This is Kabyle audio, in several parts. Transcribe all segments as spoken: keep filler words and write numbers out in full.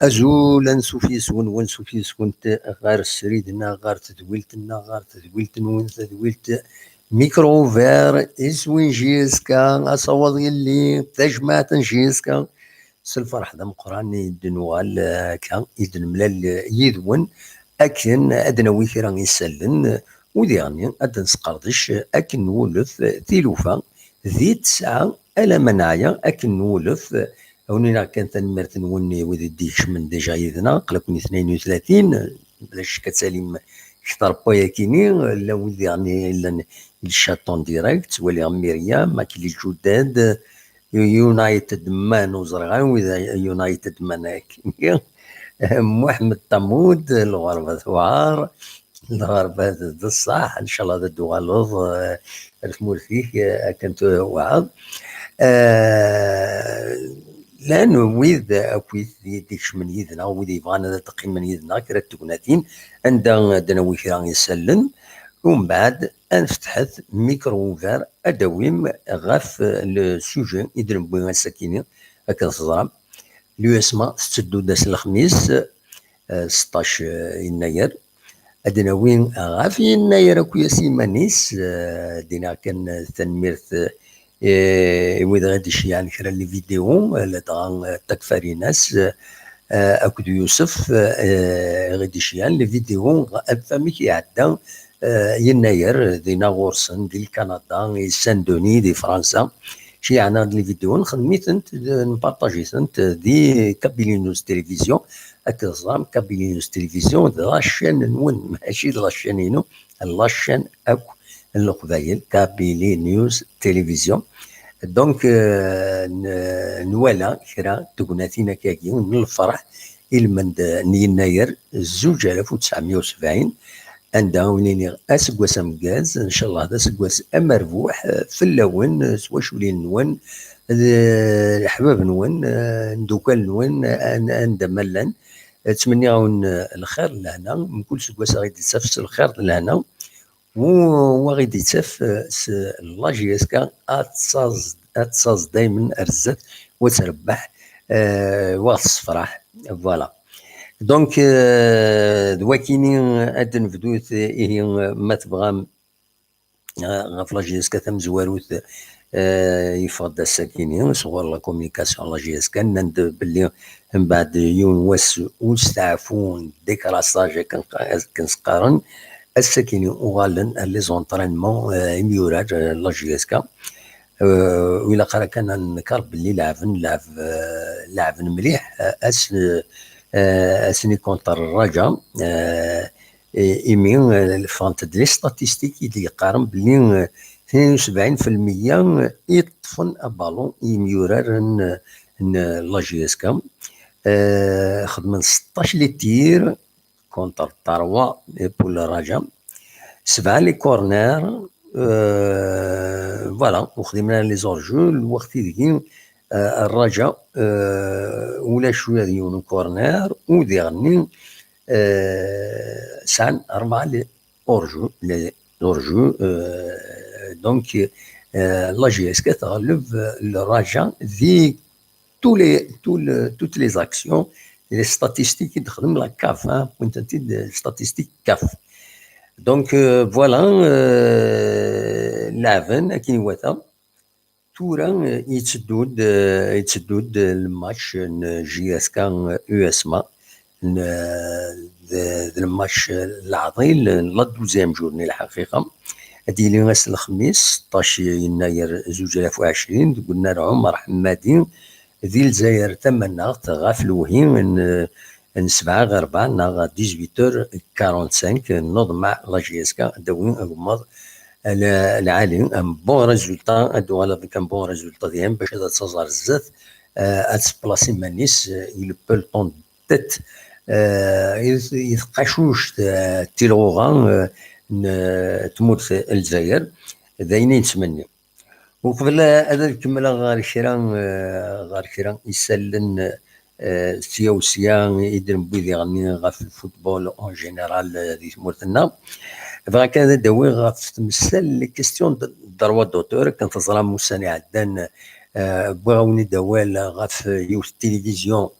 Azul, ansuf yes-wen, wansuf yes-went ɣer srid-nneɣ, ɣer tedwilt-nneɣ, ɣer tedwilt-nwen, tadwilt Micro Ouvert, iswi n J S K, asawaḍ yelli, tajmaɛt n J S K. S lferḥ d ameqqran i d-nuɣal, eh, akka, i d-nemlal, eh, yid-wen, akken ad d-nawi kra isallen, u diɣen ad d-nesqerdec akken nwulef tilufa di tesɛa alamma neɛya akken nwulef. Awen-iniɣ kan tanemmirt-nwen i wid i d-ikecmen déjà yid-neɣ, aql-aken i tnayen u tlatin, bla ccek ad talim kter n wayakini, llan wid diɣen i yellan i le chat en direct, ttwaliɣ Myriam, Akili Ǧudad, United Man, ur ẓriɣ ara wid United Man akkenni. Muḥemmed Tamud, lɣerba tewɛer, lɣerba d ṣṣeḥ, ncallah ad d-tuɣaleḍ, eh, ar tmurt-ik, eh, akken tewɛeḍ. Eh, llan wid akkit i d-ikecmen yid-neɣ, wid yebɣan ad d-qqimen yid-neɣ kra n tegnatin, anda ad d-nawi kra isallen, umbeɛd ad nfetḥet micro ouvert, ad d-awim ɣef le sujet i d-newwi ass-akini, akken teẓram. L'U S M A tetteddu-d ass n lexmis, eh, seṭṭac, eh, yennayer. Ad d-nawi ɣef yennayer akk-a s yiman-is, eh, d-iniɣ kan, eh, tanemmirt, eh, i wid i ɣ-d-iceyyɛen kra n les vidéos, eh, ladɣa, eh, Takfarinas, eh, akked Yusef, eh, i ɣ-d-iceyyɛen les vidéos ɣef wamek iɛedda, eh, yennayer dinna ɣur-sen, di Lkanada, di Saint-Denis, di Fransa. Ceyyɛen-aɣ-d les vidéos, nxeddem-itent, d-, nparṭaj-itent di Kabylie News Télévision. Akken teẓram, Kabylie News Télévision d la chaîne-nwen, mačči d la chaîne-inu, la chaîne akk n Leqbayel, Kabylie News Télévision. Donc, euh, n-, nwala kra n tegnatin akkagi n lferḥ i lmend n yennayer zuǧ alaf u tesɛemya u sebɛin, anda i wen-iniɣ aseggas ameggaz, ncallah d aseggas amerbuḥ, eh, fell-awen, eh, s waculin-nwen, d leḥbab-nwen, eh, ndukal-nwen, eh, an-, anda ma llan. Eh, ttmenniɣ-awen, eh, lxir d lehna, mkul seggas a ɣ-id-ittaf s lxir d lehna. U wa ɣ-id-ittaf, eh, s la J S K, ad tsaẓ-, ad tsaẓ daymen ar zdat, wa trebbeḥ, eh, wa ɣ-tessefraḥ. Voilà. Donc, eh, d wakini ad d-nebdut, ihi, ma tebɣam, eh, ɣef la J S K tamezwarut, eh, yeffeɣ-d ass-akini sɣur la communication la J S K, nnan-d belli mbeɛd yiwen wass usteɛfu, décrassage akken qa-, akken s-qqaren, ass-akini uɣalen ar les entraînements, eh, imyurar, eh, la J S K. Eh, u ilaq ara kan ad nenker belli leɛben, leɛb-, eh, leɛben mliḥ, eh, ass, eh, ass-nni contre Raja, eh, i-, imi, eh, ffɣent-d les statistiques i d-yeqqaren belli, eh, tnin u sebɛin fi lmeyya i ṭṭfen abalun i yimyurar n, n la J S K. Eh, xedmen seṭṭac les tirs contre trois pour le Raja. Sebɛa les corners, eh, voilà, ur xdimen ara les hors-jeux, lweqt ideg, eh, Raja, eh, ulac ula d yiwen ukorner, u diɣenni, eh, sɛan rebɛa les, hors-jeu, les hors-jeu, euh, donc, euh, la J S K تغلب le Raja di tous les, tous le, toutes les actions, les statistiques i d-texdem la CAF, hein, wwin-tent-id, euh, statistiques CAF. Donc, euh, voilà, euh, laɛben akken iwata. Tura, euh, yetteddu-d, euh, yetteddu-d, euh, le match n J S K, euh, U S M A, n, euh, d, d le match, euh, lɛaḍil n la douzième journée, lḥaqiqa. Ad d-yili ass n lexmis, seṭṭac yennayer zuǧ alaf u ɛecrin, deg unnar Ɛumar Ḥemmadi, di Lezzayer tamaneɣt, ɣef lewhi n, n sebɛa ɣer rebɛa neɣ dix-huit heures quarante-cinq, neḍmeɛ la J S K ad d-tawi agemmaḍ l-, lɛali, un bon résultat, ad d-tuɣal avec un bon résultat diɣen bac ad taẓ ar zdat, euh, ad tepplaṣ iman-is, euh, i le peloton de tête, euh, i, i tqacuct, euh, d tilɣuɣa, euh, n, euh, tmurt n Lezzayer, d ayen i nettmenni. Uqbel ad kemmleɣ ɣer kra, eh, ɣer kra isallen, eh, s tyawsya i d-newwi diɣenni ɣef lfutbol en général, eh, di tmurt-nneɣ, bɣiɣ kan ad d-awiɣ ɣef temsal, les questions de droit d'auteur, akken teẓram ussan iɛeddan, eh, wwiɣ-awen-id awal ɣef yiwet n tilivizyu,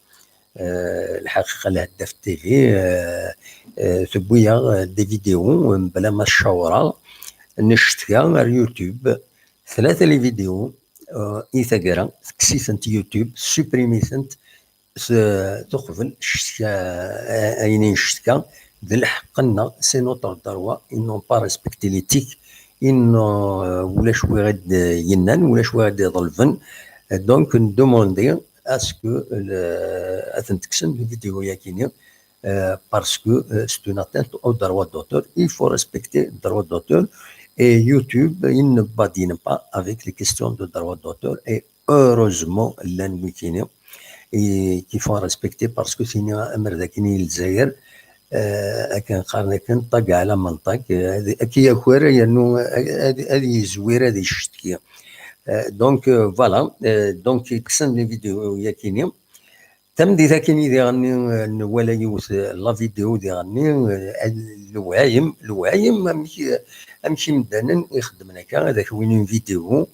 eh, lḥaqiqa, Lheddaf T V, eh, eh, tewwi-yaɣ, eh, des vidéos, eh, mebla ma ccawreɣ, n ccetga ar YouTube, tlata les vidéos, eh, i taggara, tekkes-itent YouTube, tessuprime-itent, s-, tuqbel ccetga, eh, ayen i ncetga, d lḥeqq-nneɣ, c'est notre droit, ils n'ont pas respecté l'éthique, ils n'ont, eh, ulac wi ɣ-d yennan, ulac wi ɣ-d iḍelben, eh, donc, ndumundi à ce que le, ad tent-kksen les vidéos-yagi-ni, euh, parce que, euh, c'est une atteinte au droit d'auteur. Il faut respecter le droit d'auteur. Et YouTube, il ne badine pas avec les questions de droit d'auteur. Et heureusement, llan wikini, et qui font respecter parce que sinon, amer d akken i Lezzayer, euh, akken qqaren akken, ṭag ɛla menṭag, euh, ad, ad k-yaker, yernu ad, ad, ad yezwir, ad icetki. Euh, donc, euh, voilà. Euh, donc, kksen les vidéos-yagi-ni. Tameddit akkin i diɣenni, eh, nwala yiwet, eh, la vidéo diɣenni, eh, lewhayem, lewhayem, amek, eh, amek imdanen i xeddmen akka, ad ak-win une vidéo,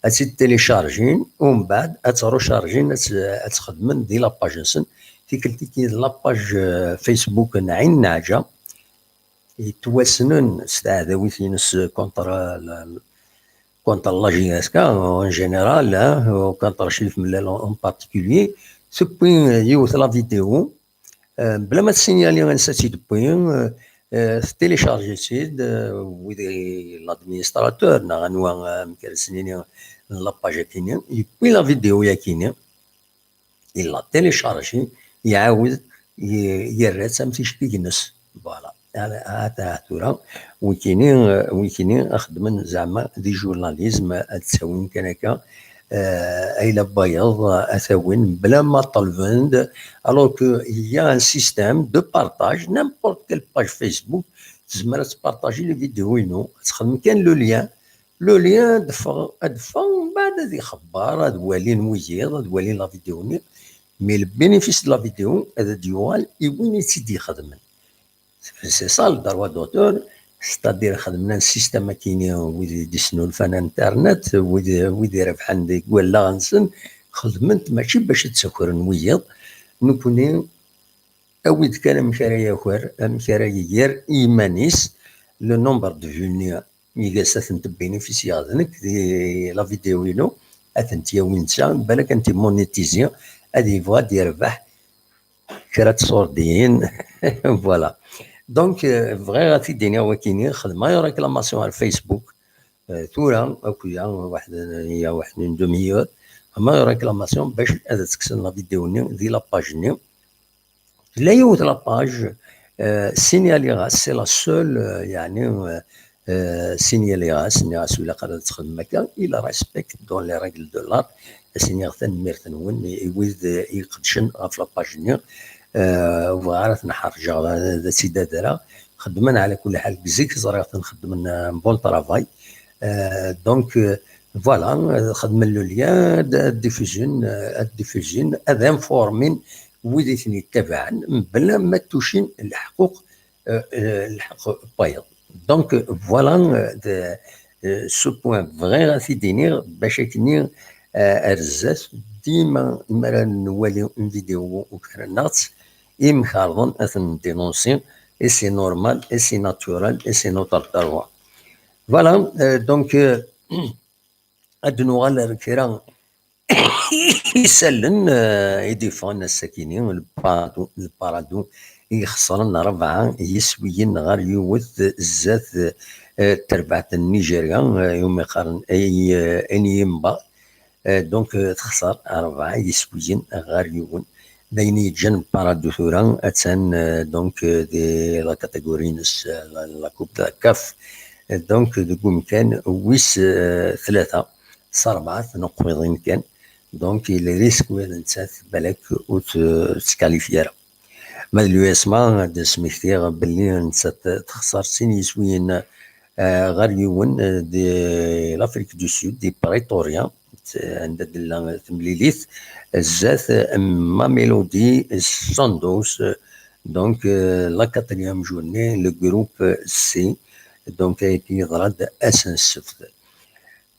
ad tt-id-téléchargin, umbeɛd ad tt-rechargin, ad tt-, ad tt-xedmen di la page-nsen. Tikkelt-agi d la page, eh, Facebook n Ɛin Naɛǧa, yettwassnen s teɛdawit-ines contre la, contre la J S K en général, hein, ou contre Chérif Mellal en, en particulier, tewwi yiwet la vidéo, euh, bla ma tessignali ansa tt-id-tewwi, euh, euh, tettilicharji-tt-id, euh, wid i l'administrateur, neɣ anwa, euh, amek ara s-nini, n la page-agi-ni, yewwi la vidéo-yagi-ni, il la télécharge, iɛawed i-, yerra-tt am ticki-ines. Voilà. Ata, ata tura, wikini, wikini xeddmen zeɛma di journalisme, ad ttawin kan akka, euh, ayla n wayeḍ, ad t-awin, bla ma ṭelben-d, alors que il y a un système de partage, n'importe quelle page Facebook, tezmer ad tpartaji les vidéos-inu, ad txedmem kan le lien, le lien ad d-ffeɣ, ad d-ffeɣ, mbeɛd ad ixebber, ad walin wiyiḍ, ad walin la vidéo-nni. Mais le bénéfice de la vidéo, ad d-yuɣal i win i tt-id-ixedmen. C'est ça le droit d'auteur, c'est-à-dire xedmen un système akkin, wid i d-isnulfan internet, wid, wid irebḥen deg wallaɣ-nsen, xedmen-t mačči bac ad tt-akren wiyiḍ. Nekkni, awi-d kan amek ara yaker, amek ara iger i yiman-is le nombre de vues-nni i gas ad tent-bénéficier d nekk di la vidéo-inu, ad tent-yawi netta, balak ad tent-immonétiser, ad yebɣu ad yerbeḥ kra n tṣurdiyin. Voilà. Donc, euh, bɣiɣ ad t-id-iniɣ wakkini, xedmeɣ réclamation ar Facebook, euh, tura, akk ya waḥed, ya waḥed une demi-heure, xedmeɣ réclamation bac ad tt-kksen la vidéo-nni di la page-nni. Tella yiwet la page, euh, signaliɣ-as, c'est la seule, euh, yeɛni, euh, euh, signaliɣ-as, nniɣ-as ur ilaq ara ad txedmem akka, il respecte dans les règles de l'art, as-iniɣ tanemmirt-nwen i, i wid, euh, i iqeddcen ɣef la page-nni, euh, ur bɣiɣ ara ad ten-ḥerǧeɣ, ad, ad tt-id-adreɣ, xeddmen ɛla kulli ḥal, deg zik ẓriɣ-ten xeddmen, euh, un bon travail. Euh, donc, euh, voilà, euh, xedmen le lien, ad, ad diffusin, euh, ad diffusin, ad informin wid i ten-yettabaɛen, mebla ma ttucin leḥquq, euh, euh, leḥquq n wayeḍ. Donc, voilà, euh, de, euh, ce point, bɣiɣ ad t-id-iniɣ bac akken, euh, ar zdat, dima mi ara nwali une vidéo u kra nneɣ-tt, imkarḍen ad ten-dénoncer, et c'est normal, et c'est naturel, et c'est notre devoir. Voilà, euh, donc, euh, ad nuɣal ar kra isallen, euh, i d-iffɣen ass-akini, le Paradou, le Paradou i ixesren rebɛa yiswiyen ɣer yiwet zdat, euh, terbaɛt n Nigeria, euh, iwumi qqaren Ay-, euh, Enyimba. Euh, donc, euh, texser rebɛa yiswiyen ɣer yiwen. D ayen yeǧǧan Paradou tura, attan, euh, donc, euh, di la catégorie-ines, euh, la, la Coupe de la CAF. Euh, donc, deg umkan wis, euh, tlata, s rebɛa tneqqiḍin kan. Donc, il risque nettat balak ur t-, ur tettkalifi ara. Ma d l'U S M A, ad d-smektiɣ belli nettat texser sin yiswiyen, euh, ɣer yiwen, euh, di l'Afrique du Sud, di Pretoria, t-, anda d-tella temlilit, zdat, euh, Mamelodi Sundowns, euh, donc, euh, la quatrième journée, le groupe C, donc, ayagi yeḍra-d ass n ssebt.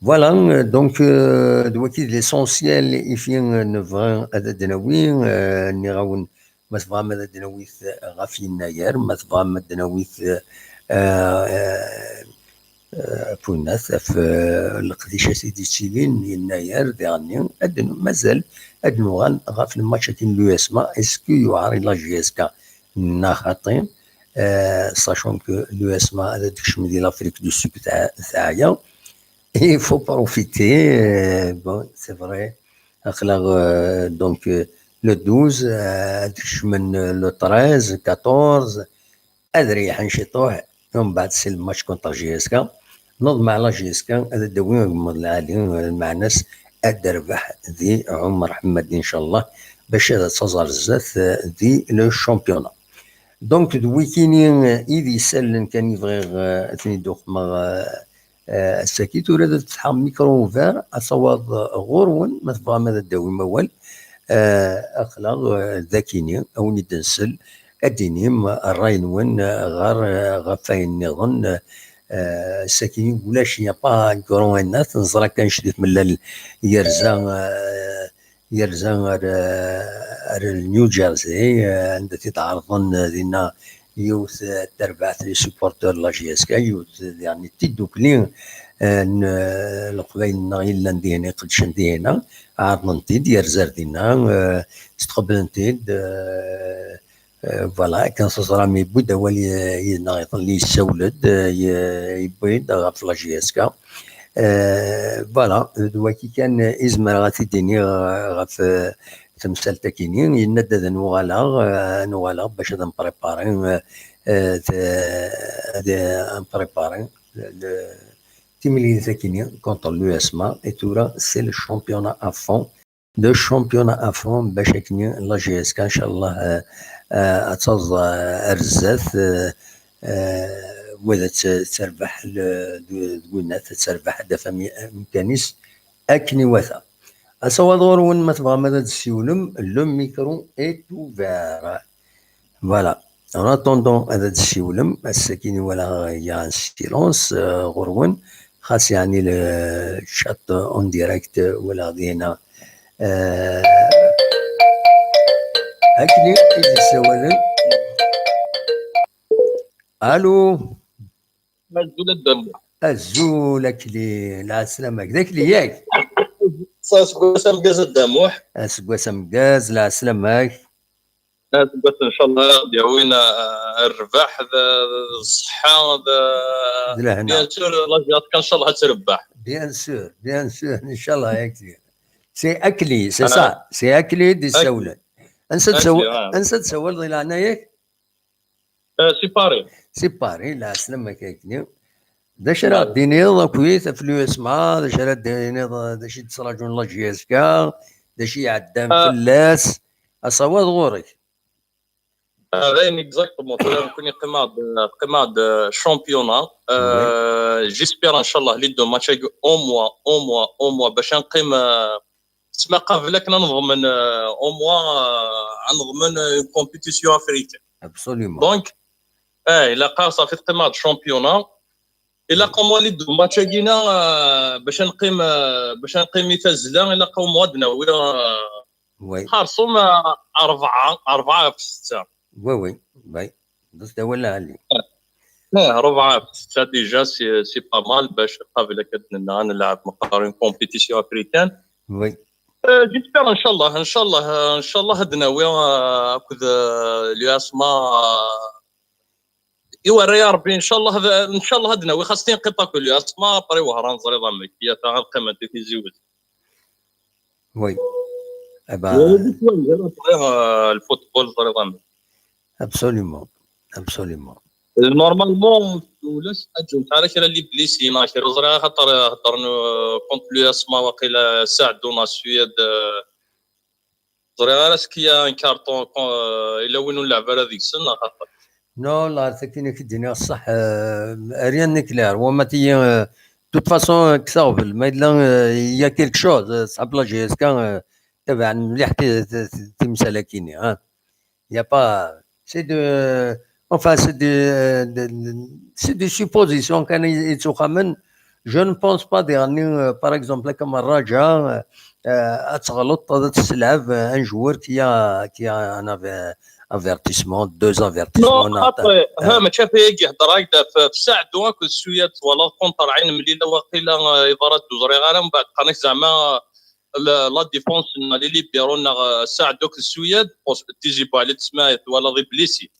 Voilà, euh, donc, euh, d waki d l'essentiel i fi, euh, nebɣa ad d-nawi, euh, nniɣ-awen, ma tebɣam ad d-nawit ɣef Yennayer, ma tebɣam ad d-nawit, euh, euh, euh, punat ɣef, euh, leqdicat i d-yettilin Yennayer, diɣenni ad n-, mazal ad nuɣal ɣef le match-agi n l'U S M A, est-ce que yuɛer i la J S K neɣ xaṭi, euh, sachant que l'U S M A ad d-tekcem di l'Afrique du Sud tɛ-, teɛya. Il faut profiter, euh, bon, c'est vrai. Aql-aɣ, euh, donc, euh, le douze, euh, ad kecmen, euh, le treize, quatorze, ad reyḥen ciṭuḥ, umbeɛd si le match contre J S K. Neḍmeɛ la J S K ad d-tawi agemmaḍ lɛali, euh, lmeɛna-s ad d-terbeḥ di Ɛumer Ḥemmadi, incallah, bac ad taẓ ar zdat, euh, di le championnat. Donc, d wikini, euh, i d isallen kan i bɣiɣ, euh, ad ten-id-uqmeɣ, euh, euh, ass-agi. Tura ad fetḥeɣ micro ouvert, ad tawaḍ, euh, ɣur-wen, ma tebɣam ad d-tawim awal. Euh, aql-aɣ, euh, d akini, a wen-id-nsel, ad d-tinim ṛṛay-nwen, euh, ɣer, euh, ɣef wayen nniḍen, euh, euh, ass-agi ulac, il n'y a pas grand ayen, neẓra kan cdi tmellal yerza, euh, yerza ar, ar New Jersey, eh, anda t-id-ɛerḍen, eh, dinna yiwet, eh, n terbaɛt n les supporters n la J S K, yiwet, eh, yeɛni n tiddukli, eh, n, eh, Leqbayel-nneɣ yellan dihin, iqeddcen dihin, ɛerḍen-t-id, yerza ar dinna, eh, stqeblen-t-id, eh, Euh, voilà, akken teẓram, yewwi-d awal i-, yid-neɣ iḍelli, yessawel-d, euh, ye-, yewwi-d ɣef la J S K. Euh, voilà, d waki kan i zemreɣ ad t-id-iniɣ, euh, ɣef, euh, temsalt-agi-nni. Yenna-d ad nuɣaleɣ, euh, ad nuɣaleɣ bac ad nprépari, euh, euh, t-, ad nprépari le, le, timlilit-agi-nni contre l'U S M A. Et tura, c'est le championnat à fond. Le championnat à fond, bac akken la J S K, inchallah, euh, euh, ad taẓ, euh, ar zdat, euh, euh, wid ad t-, terbeḥ le, d, d winnat ad terbeḥ, ad taf am-, amkan-is akken iwata. Asawaḍ ɣur-wen, ma tebɣam ad d-tessiwlem, le micro est ouvert. Voilà. En attendant, ad d-tessiwlem, ass-agi i walaɣ ya en silence, euh, ɣur-wen, xas yeɛni le chat en direct, euh, walaɣ dinna, euh, akken i d-ssawalen. Allô? Azul a Dda Muḥ. Azul akli, lɛeslama-k. D akli, yak? Aseggas ameggaz a Dda Muḥ. Aseggas ameggaz, lɛeslama-k. Aseggas, inchallah, ad d-yawin, ah, rrbeḥ, d, d ṣṣeḥḥa, d, d lehna. Bien sûr, la J S K, inchallah, ad trebbeḥ. Bien sûr, bien sûr, inchallah, yak. C'est Akli, c'est ça, c'est Akli i d-issawlen. Ansa d-, ansa d-tsawaleḍ di leɛnaya-k? Euh, si Paris. Si Paris, lɛeslama-k a Akli. D acu ara d-tiniḍ akkit ɣef l'U S M A, d acu ara d-tiniḍ, d acu i d-ttraǧun la J S K, d acu i iɛeddan fell-as? Asawaḍ ɣur-k. Ah, d ayen exactement. Tura nekkni qqimeɣ-d, qqimeɣ-d, euh, championnat. Euh, j'espère, inchallah, les deux matchs, au moins, au moins, au moins, bac ad nqim, euh, s ma qabel akken ad neḍmen, euh, au moins, euh, ad neḍmen, euh, une compétition africaine. Absolument. Donc, Ah, ilaq-aɣ ṣafi teqqim-aɣ-d championnat. Ilaq au moins les deux matchs-agi-na, ah, bac ad neqqim, ah, bac ad neqqim i tazzla, ilaq au moins ad d-nawi, ah, Oui, xerṣum, ah, rebɛa, rebɛa ɣef setta. oui, oui, oui. D awal lɛali. Ah, rebɛa ɣef setta déjà, c'est, c'est pas mal bac qabel akka ad d-nenna ad nelɛeb meqqar une compétition africaine. Oui. Euh, j'espère, inchallah, inchallah, euh, inchallah, ad d-nawi, euh, akked, euh, l'U S M A, euh, i warra ya Rebbi, inchallah, ad, inchallah, ad d-nawi xas tinqiṭ akked l'U S M A, après Wehran, ẓriɣ amek, ya ta, ad qqiment i Tizi Wezzu. Oui. Eh ben, Après, euh, le football, ẓriɣ amek. Absolument. Absolument. Normalement, ulac, ad ǧǧunt ara kra les blessés, neɣ kra, ẓriɣ axaṭer heddren, euh, contre l'U S M A, waqila Saɛdu neɣ Suyad, euh, ẓriɣ ara ce qu'il y a un carton, euh, yella win ur nlɛeb ara deg-sen, axaṭer. Non, la, c'est une idée, صح, euh, rien n'est clair. وما تي, euh, de toute façon, euh, كسغبل, ما إلا, euh, il y a quelque chose, euh, صحاب la J S K, euh, تبعا مليح تي-, تي-, تي-, تمسالكيني, hein. Il y a pas, c'est de, enfin, c'est de, de, de- c'est des suppositions كان يتخمن. Je ne pense pas ديرني, euh, par exemple, comme الرجاء, euh, euh, ad tɣelṭeḍ, ad tesselɛeb, euh, un joueur qui a, qui a un aver-, avertissement, deux avertissements, Non, après, ha, mačči ɣef wayagi heddreɣ-ak-d ɣef, ɣef Saɛdu akked Suyad, twalaḍ contre Ɛin Mlila waqila, euh, iḍra-d ur ẓriɣ ara, mbeɛd qqaren-ak zeɛma, euh, la, la défense neɣ les libéraux neɣ, euh, Saɛdu akked Suyad, Tizi Bouɛli tesma twalaḍ i blessés.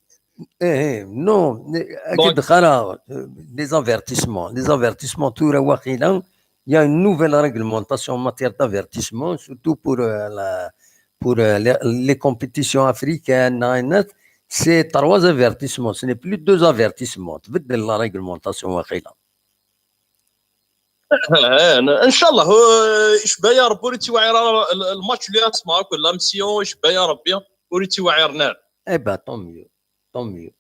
Eh, eh, non, أكيد خلا, euh, des avertissements, des avertissements tura waqila, il y a une nouvelle réglementation en matière d'avertissement, surtout pour, euh, la, pour, euh, les, les compétitions africaines, neɣ ayen-nniḍen, c'est trois avertissements, ce n'est plus deux avertissements. Tbeddel la réglementation waqila. Eh, eh, inchallah, euh, icba ya Rebbi ur yettwaɛir ara l-, l-, le match l'U S M A akked la Mission, icba ya Rebbi ur yettwaɛiren ara. Eh ben, tant mieux, tant mieux.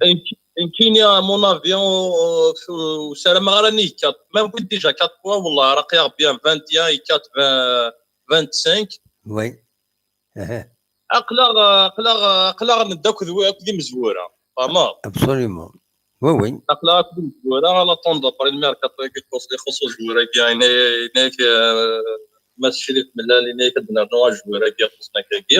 Nekk-, nekkini, à mon avis, ur, ur ssarameɣ ara ad nekkat. Ma wwin déjà quatre points, wallah, ara qiyaɣ bien vingt et un et quatre, vingt, vingt-cinq. Oui. Eh, eh, Aql-aɣ, aql-aɣ, aql-aɣ nedda akked wi-, akked imezwura. Tfehmeḍ? Absolument. Oui, oui. Aql-aɣ akked imezwura, à l'attendre après le mercato-agi ixuṣṣ, ixuṣṣ uzwur-agi, yenna-, yenna-yak, euh, Mass Crif Mellal, yenna-yak ad d-nernu azwur-agi ixuṣṣen akkagi.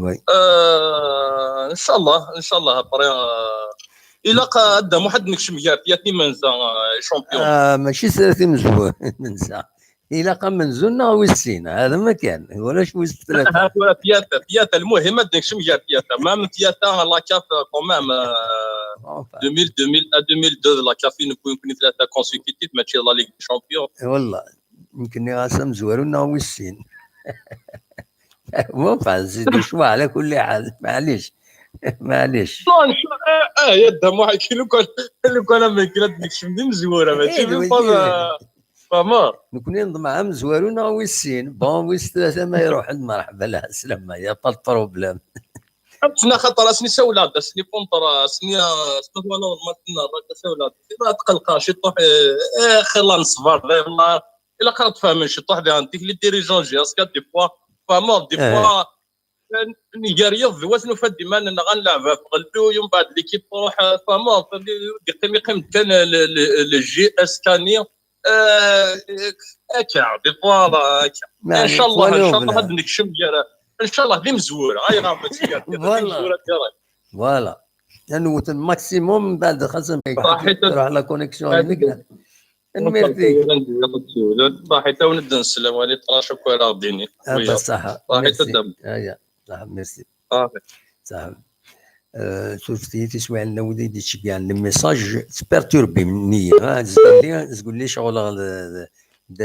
Oui. Euh, inchallah, inchallah, après, euh, ilaq, euh, a Dda Muḥ ad nekcem gar tyat imenza, euh, champion. Ah, mačči s imezwura, imenza. Ilaq amenzu neɣ wis sin, hada ma kan, ulac wis tlata. Tura tyata, tyata, المهم ad nekcem gar tyata. Même tyata, la CAF, euh, quand même, euh, Enfin, deux mille, deux mille un, deux mille deux, la CAF, nekkni, nekkni tlata consécutif, mačči la Ligue des Champions. والله, nekni ɣas amezwaru neɣ wis sin. Bon, enfin, c'est des choix على كل حال, معليش. معليش. Non, ah, ah, ya Dda Muḥ, lukan, lukan am nekni ad nekcem d imezwura, mačči Eh, même oui, pas, oui. Euh, tfehmeḍ? Nekni neḍmeɛ amezwaru neɣ wis sin. Bon, wis tlata ma iruḥ-d, مرحبا, العسلامة, y a pas de problème. Ass-nni, xaṭer ass-nni sawleɣ-d, ass-nni contre, ass-nni, euh, ass-nni twalaḍ lmatch-nni, sawleɣ-d. Tqelqeɣ ciṭuḥ, eh, eh, xilla neṣber, d ayla. Ilaq ad tfehmem ciṭuḥ, diɣen, les dirigeants J S K, des fois, tfehmeḍ, des Eh. fois, eh, nger yiḍ d wass nufa-d iman-nneɣ ad nleɛb ɣef Ɣelluy, mbeɛd l'équipe truḥ, eh, tfehmeḍ, yeqqim, yeqqim-d kan le, le, le J S K-nni, eh, akka, des fois, akka. يعني, Inchallah, voilà, inchallah, voilà. Ad nekcem gar, inchallah, d imezwura, ayɣer mačči gar, d Voilà. imezwura direct. Voilà. Ad newwet maximum, mbeɛd xas ma Raḥit ad- tṛuḥ la connexion-inek. Tanemmirt-ik. Raḥit, awen-d-nsel awal i ṭṭrac akk ara ɣ-d-ini. Ah, Oui. بصح. Raḥit Merci. ad-, Aya. صح, merci. Raḥit. صح. Euh, surfet-iyi tiswiɛin, lawid i d-ittceggɛen les messages, tperturbim-iyi, ha, zgulli, zgulli ceɣleɣ d, d, d,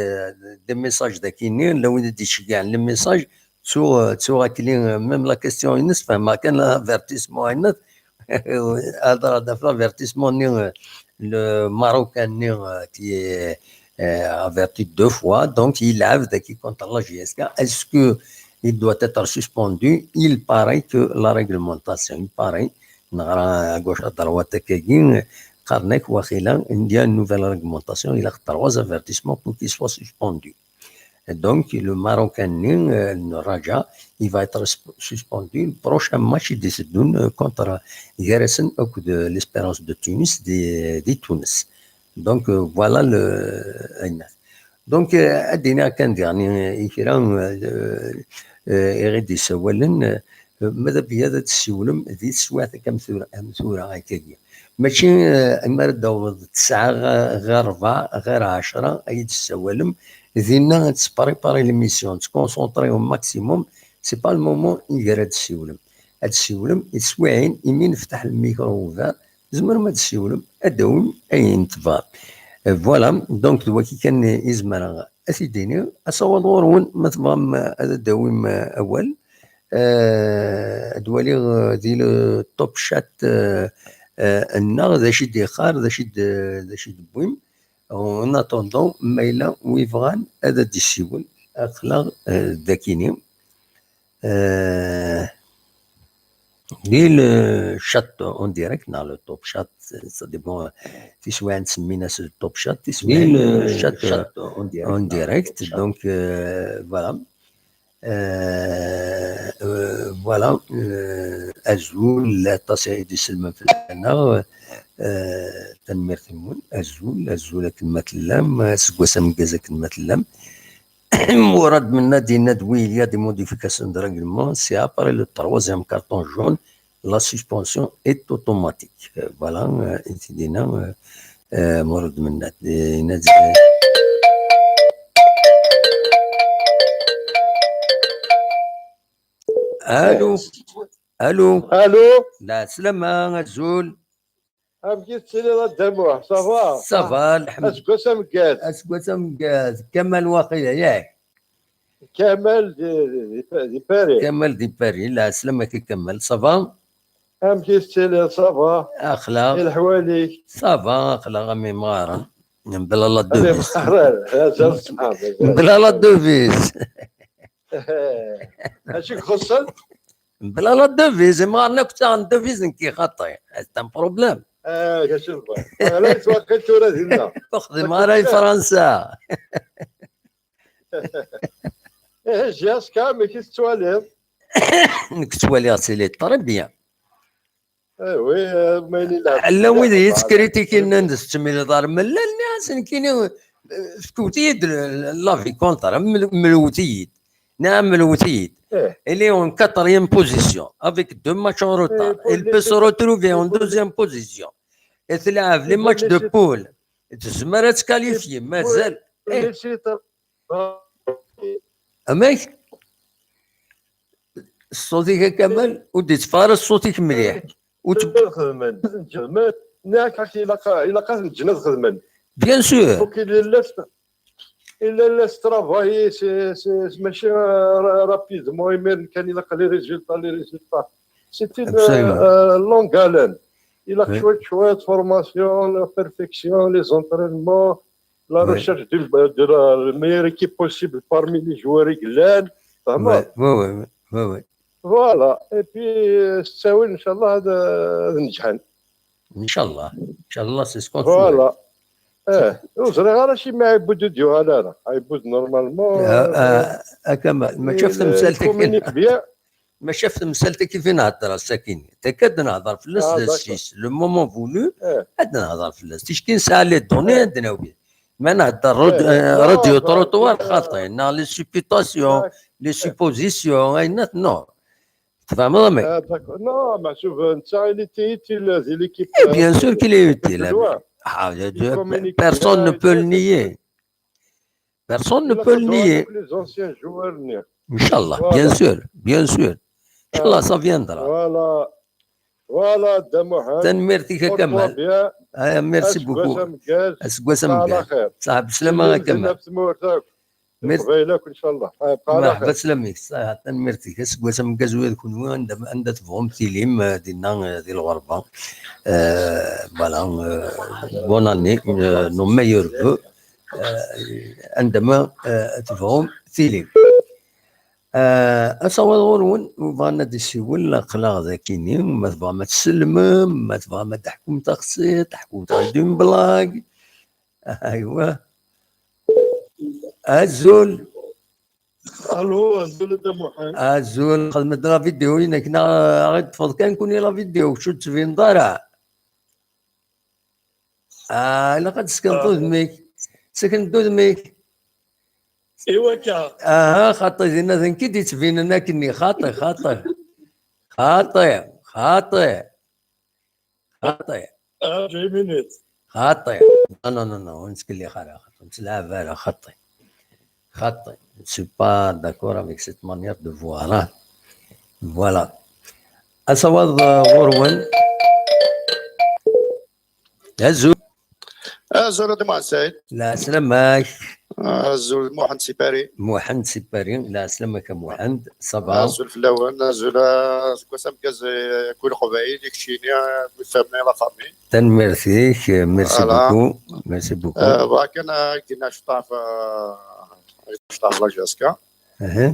des messages dagi-nni, lawid i d-ittceggɛen les messages, ttuɣ, ttuɣ akli, même la question-ines, fehmeɣ kan avertissement-ines, heḍṛeɣ-d ɣef l'avertissement-nni, le Marocain-nni, euh, qui est, euh, averti deux fois, donc il a averti contre la J S K. Est-ce que il doit être suspendu? Il paraît que la réglementation, il paraît, neɣra à gauche à droite akkagi, qqaren-ak waqila, il y a une nouvelle réglementation, ilaq trois avertissements pour qu'il soit suspendu. Donc, le Marocain-nni, euh, n Raja, il va être sus- suspendu le prochain match i d-iteddun, euh, contre, gar-asen akked, euh, l'Espérance de Tunis di, di Tunes. Donc, euh, voilà le, ayen. Donc, euh, ad d-iniɣ kan diɣen i, i kra, euh, euh, i ɣ-id-yessawalen, euh, ma d abiyad ad tessiwlem di teswiɛt akka am tura, am tura akkagi. Mačči, euh, mi ara d-taweḍ tesɛa ɣer, ɣer rebɛa, ɣer ɛecra, ay d-tessawalem, dinna ad tesprépari l'émission, ad tconcentré au maximum, c'est pas le moment i gar ad tessiwlem. Ad tessiwlem i teswiɛin, imi neftaḥ le micro ouvert, tzemrem ad tessiwlem, ad d-tawim ayen tebɣam. Euh, voilà, donc d waki kan i zemreɣ ad t-id-iniɣ. Asawaḍ ɣur-wen, ma tebɣam, euh, ad d-tawim, euh, awal, euh, ad waliɣ, euh, di le top chat, euh, euh, nneɣ, d acu i d-iqqar, d acu i d-, d acu i d-wwim. En attendant, ma yella wi bɣan ad d-yessiwel, aql-aɣ, euh, d akini. Euh, di le chat en direct, neɣ le top chat, ça dépend, euh, tiswiɛin ttsemmin-as le top chat, tiswiɛin le chat, euh, en direct, donc, euh, voilà. Euh, euh, voilà, euh, azul, aṭas ay d-iselmen fell-aneɣ, euh, tanemmirt-nwen, azul, azul akken ma tellam, aseggas ameggaz akken ma tellam. Murad Mennad yenna-d, oui, il y a des modifications de règlement, c'est après le troisième carton jaune, la suspension est automatique. Euh, voilà, euh, i d-yenna, euh, euh, Murad Mennad. Yenna-d, euh, Allô. Allô. Allô. Lɛeslama, azul. Amek i tettiliḍ a Dda Muḥ? Ça va? Ça va, lḥemd. Aseggas ameggaz. Aseggas ameggaz. Kamal waqila, yak? Kamal di, di, di Paris. Kamal di Paris. Lɛeslama-k a Kamal, ça va? Amek i tettiliḍ? Ça va? Axla. I leḥwal-ik? Ça va, axla, am imɣaren. Mebla la devise. Mebla la devise. Acu i ixuṣṣen? Mebla la devise, imɣaren akk ttaɣen devise, nekk i xaṭi. C'est un problème. Ah, acu tebɣiḍ? Ɣlayet waqil tura dinna. Ur xdimeɣ ara i Fransa. Ih, J S K, amek i tettwaliḍ? Nekk ttwaliɣ-tt, elle est très bien. Eh oui, euh, ma yella llan wid yettkritiki, nnan-d tettemliḍ ar mellal, nniɣ-asen nekkini, eh, fkut-iyi-d l-, l-, l'avis contraire, mel-, melwet-iyi-d. Nniɣ melwet-iyi-d. Eh. Elle est en quatrième position, avec deux matchs en retard. Eh, elle peut se retrouver en deuxième position. Et tleɛɛeb les matchs de poule. Tezmer ad tqualifier, mazal. Eh. Amek? Ṣṣut-ik a Kamal, ur d-itteffeɣ ara ṣṣut-ik mliḥ. Ur t- Xedmen, xedmen. Nniɣ-ak ilaq, ilaq ad ǧǧen ad xedmen. Bien sûr. Faut qu'il laisse, il les laisse travailler, c'est, c'est, c'est mačči, euh, ra-, rapidement, imiren kan ilaq les résultats, les résultats. C'est une, euh, longue haleine. Ilaq cwiṭ, cwiṭ, formation, la perfection, les entraînements, la recherche de, de la, la meilleure équipe possible parmi les joueurs i yellan. Tfehmeḍ? Oui, oui, oui, oui, oui. Voilà. Et puis, euh, s ttawil, inchallah, ad, ad neǧḥen. Inchallah. Inchallah, c'est ce qu'on souhaite. Voilà. Eh, ur ẓriɣ ara acimi Ɛibud ur d-yuɣal ara. Ɛibud, normalement, euh, a Kamal, mačči ɣef temsalt-agi. Mačči ɣef temsalt-agi i nehder ass-agi. Akka ad nehder fell-as d assis. Le moment voulu, ad nehder fell-as. Ticki nesɛa les données, ad d-nawi. Ma nehder radio trottoir, xaṭi, neɣ les supputations, les suppositions, ayen, non. Tfehmeḍ amek? Ah, d'accord. Non, meḥsub netta il était utile di l'équipe. Eh, bien sûr qu'il est utile. Ah, personne ne peut le nier. Personne ne peut le nier. Les anciens joueurs-nni. Inchallah, bien sûr, bien sûr. Inchallah, ça viendra. Voilà. Voilà, Dda Muḥend. Tanemmirt-ik a Kamal. Ah, merci beaucoup. Aseggas ameggaz. Aseggas ameggaz. Ṣaḥa beslama a Kamal. Merci. Merḥba, sslam-ik. Ṣaḥa, tanemmirt-ik. Aseggas ameggaz ula d kenwi, anda, anda tebɣum tilim, eh, dinna, eh, di lɣerba. Eh, voilà, eh, bonne année, eh, nos meilleurs vœux. Eh, anda ma, eh, tebɣum tilim. Eh, asawaḍ ɣur-wen, bɣan ad d-isiwel, aql-aɣ d akini, ma tebɣam ad tsellmem, ma tebɣam ad d-teḥkum taxsiṭ, ḥkumt-aɣ-d une blague. Aywa. Azul. Allo, azul a Dda Muḥend. Azul, xedmet la vidéo-inek, neɣ ad ṭṭfeḍ kan kuni la vidéo, kečč ur d-tbineḍ ara. Ah, ilaq ad tsekneḍ Ah. udem-ik. Sekn-d udem-ik. Iwaka. Aha, xaṭi, dinna d nekk i d-yettbinen akkenni. Xaṭi, xaṭi. Xaṭi, xaṭi. Xaṭi. Ah, j'ai minute. Xaṭi. Non, non, non, non, ur nettkellix ara. Xaṭi, ur nettlɛab ara. Xaṭi. Xaṭi. Je suis pas d'accord avec cette manière de voir, hein. Voilà. Asawaḍ, euh, ɣur-wen. Azul. Azul a Dda Muḥend Saɛid. Lɛeslama-k. Azul Muḥend si Paris. Muḥend si Paris. Lɛeslama-k a Muḥend. Ça va? Azul fell-awen. Azul, ah, seg wass ameggaz, eh, kul Leqbayel, i keččini, ah, kul famille, la famille. Tanemmirt-ik. Merci Voilà. beaucoup. Merci beaucoup. Eh, bɣiɣ kan ad k-d-iniɣ cṭeḥ, ah, cṭeḥ la Jessica. Aha.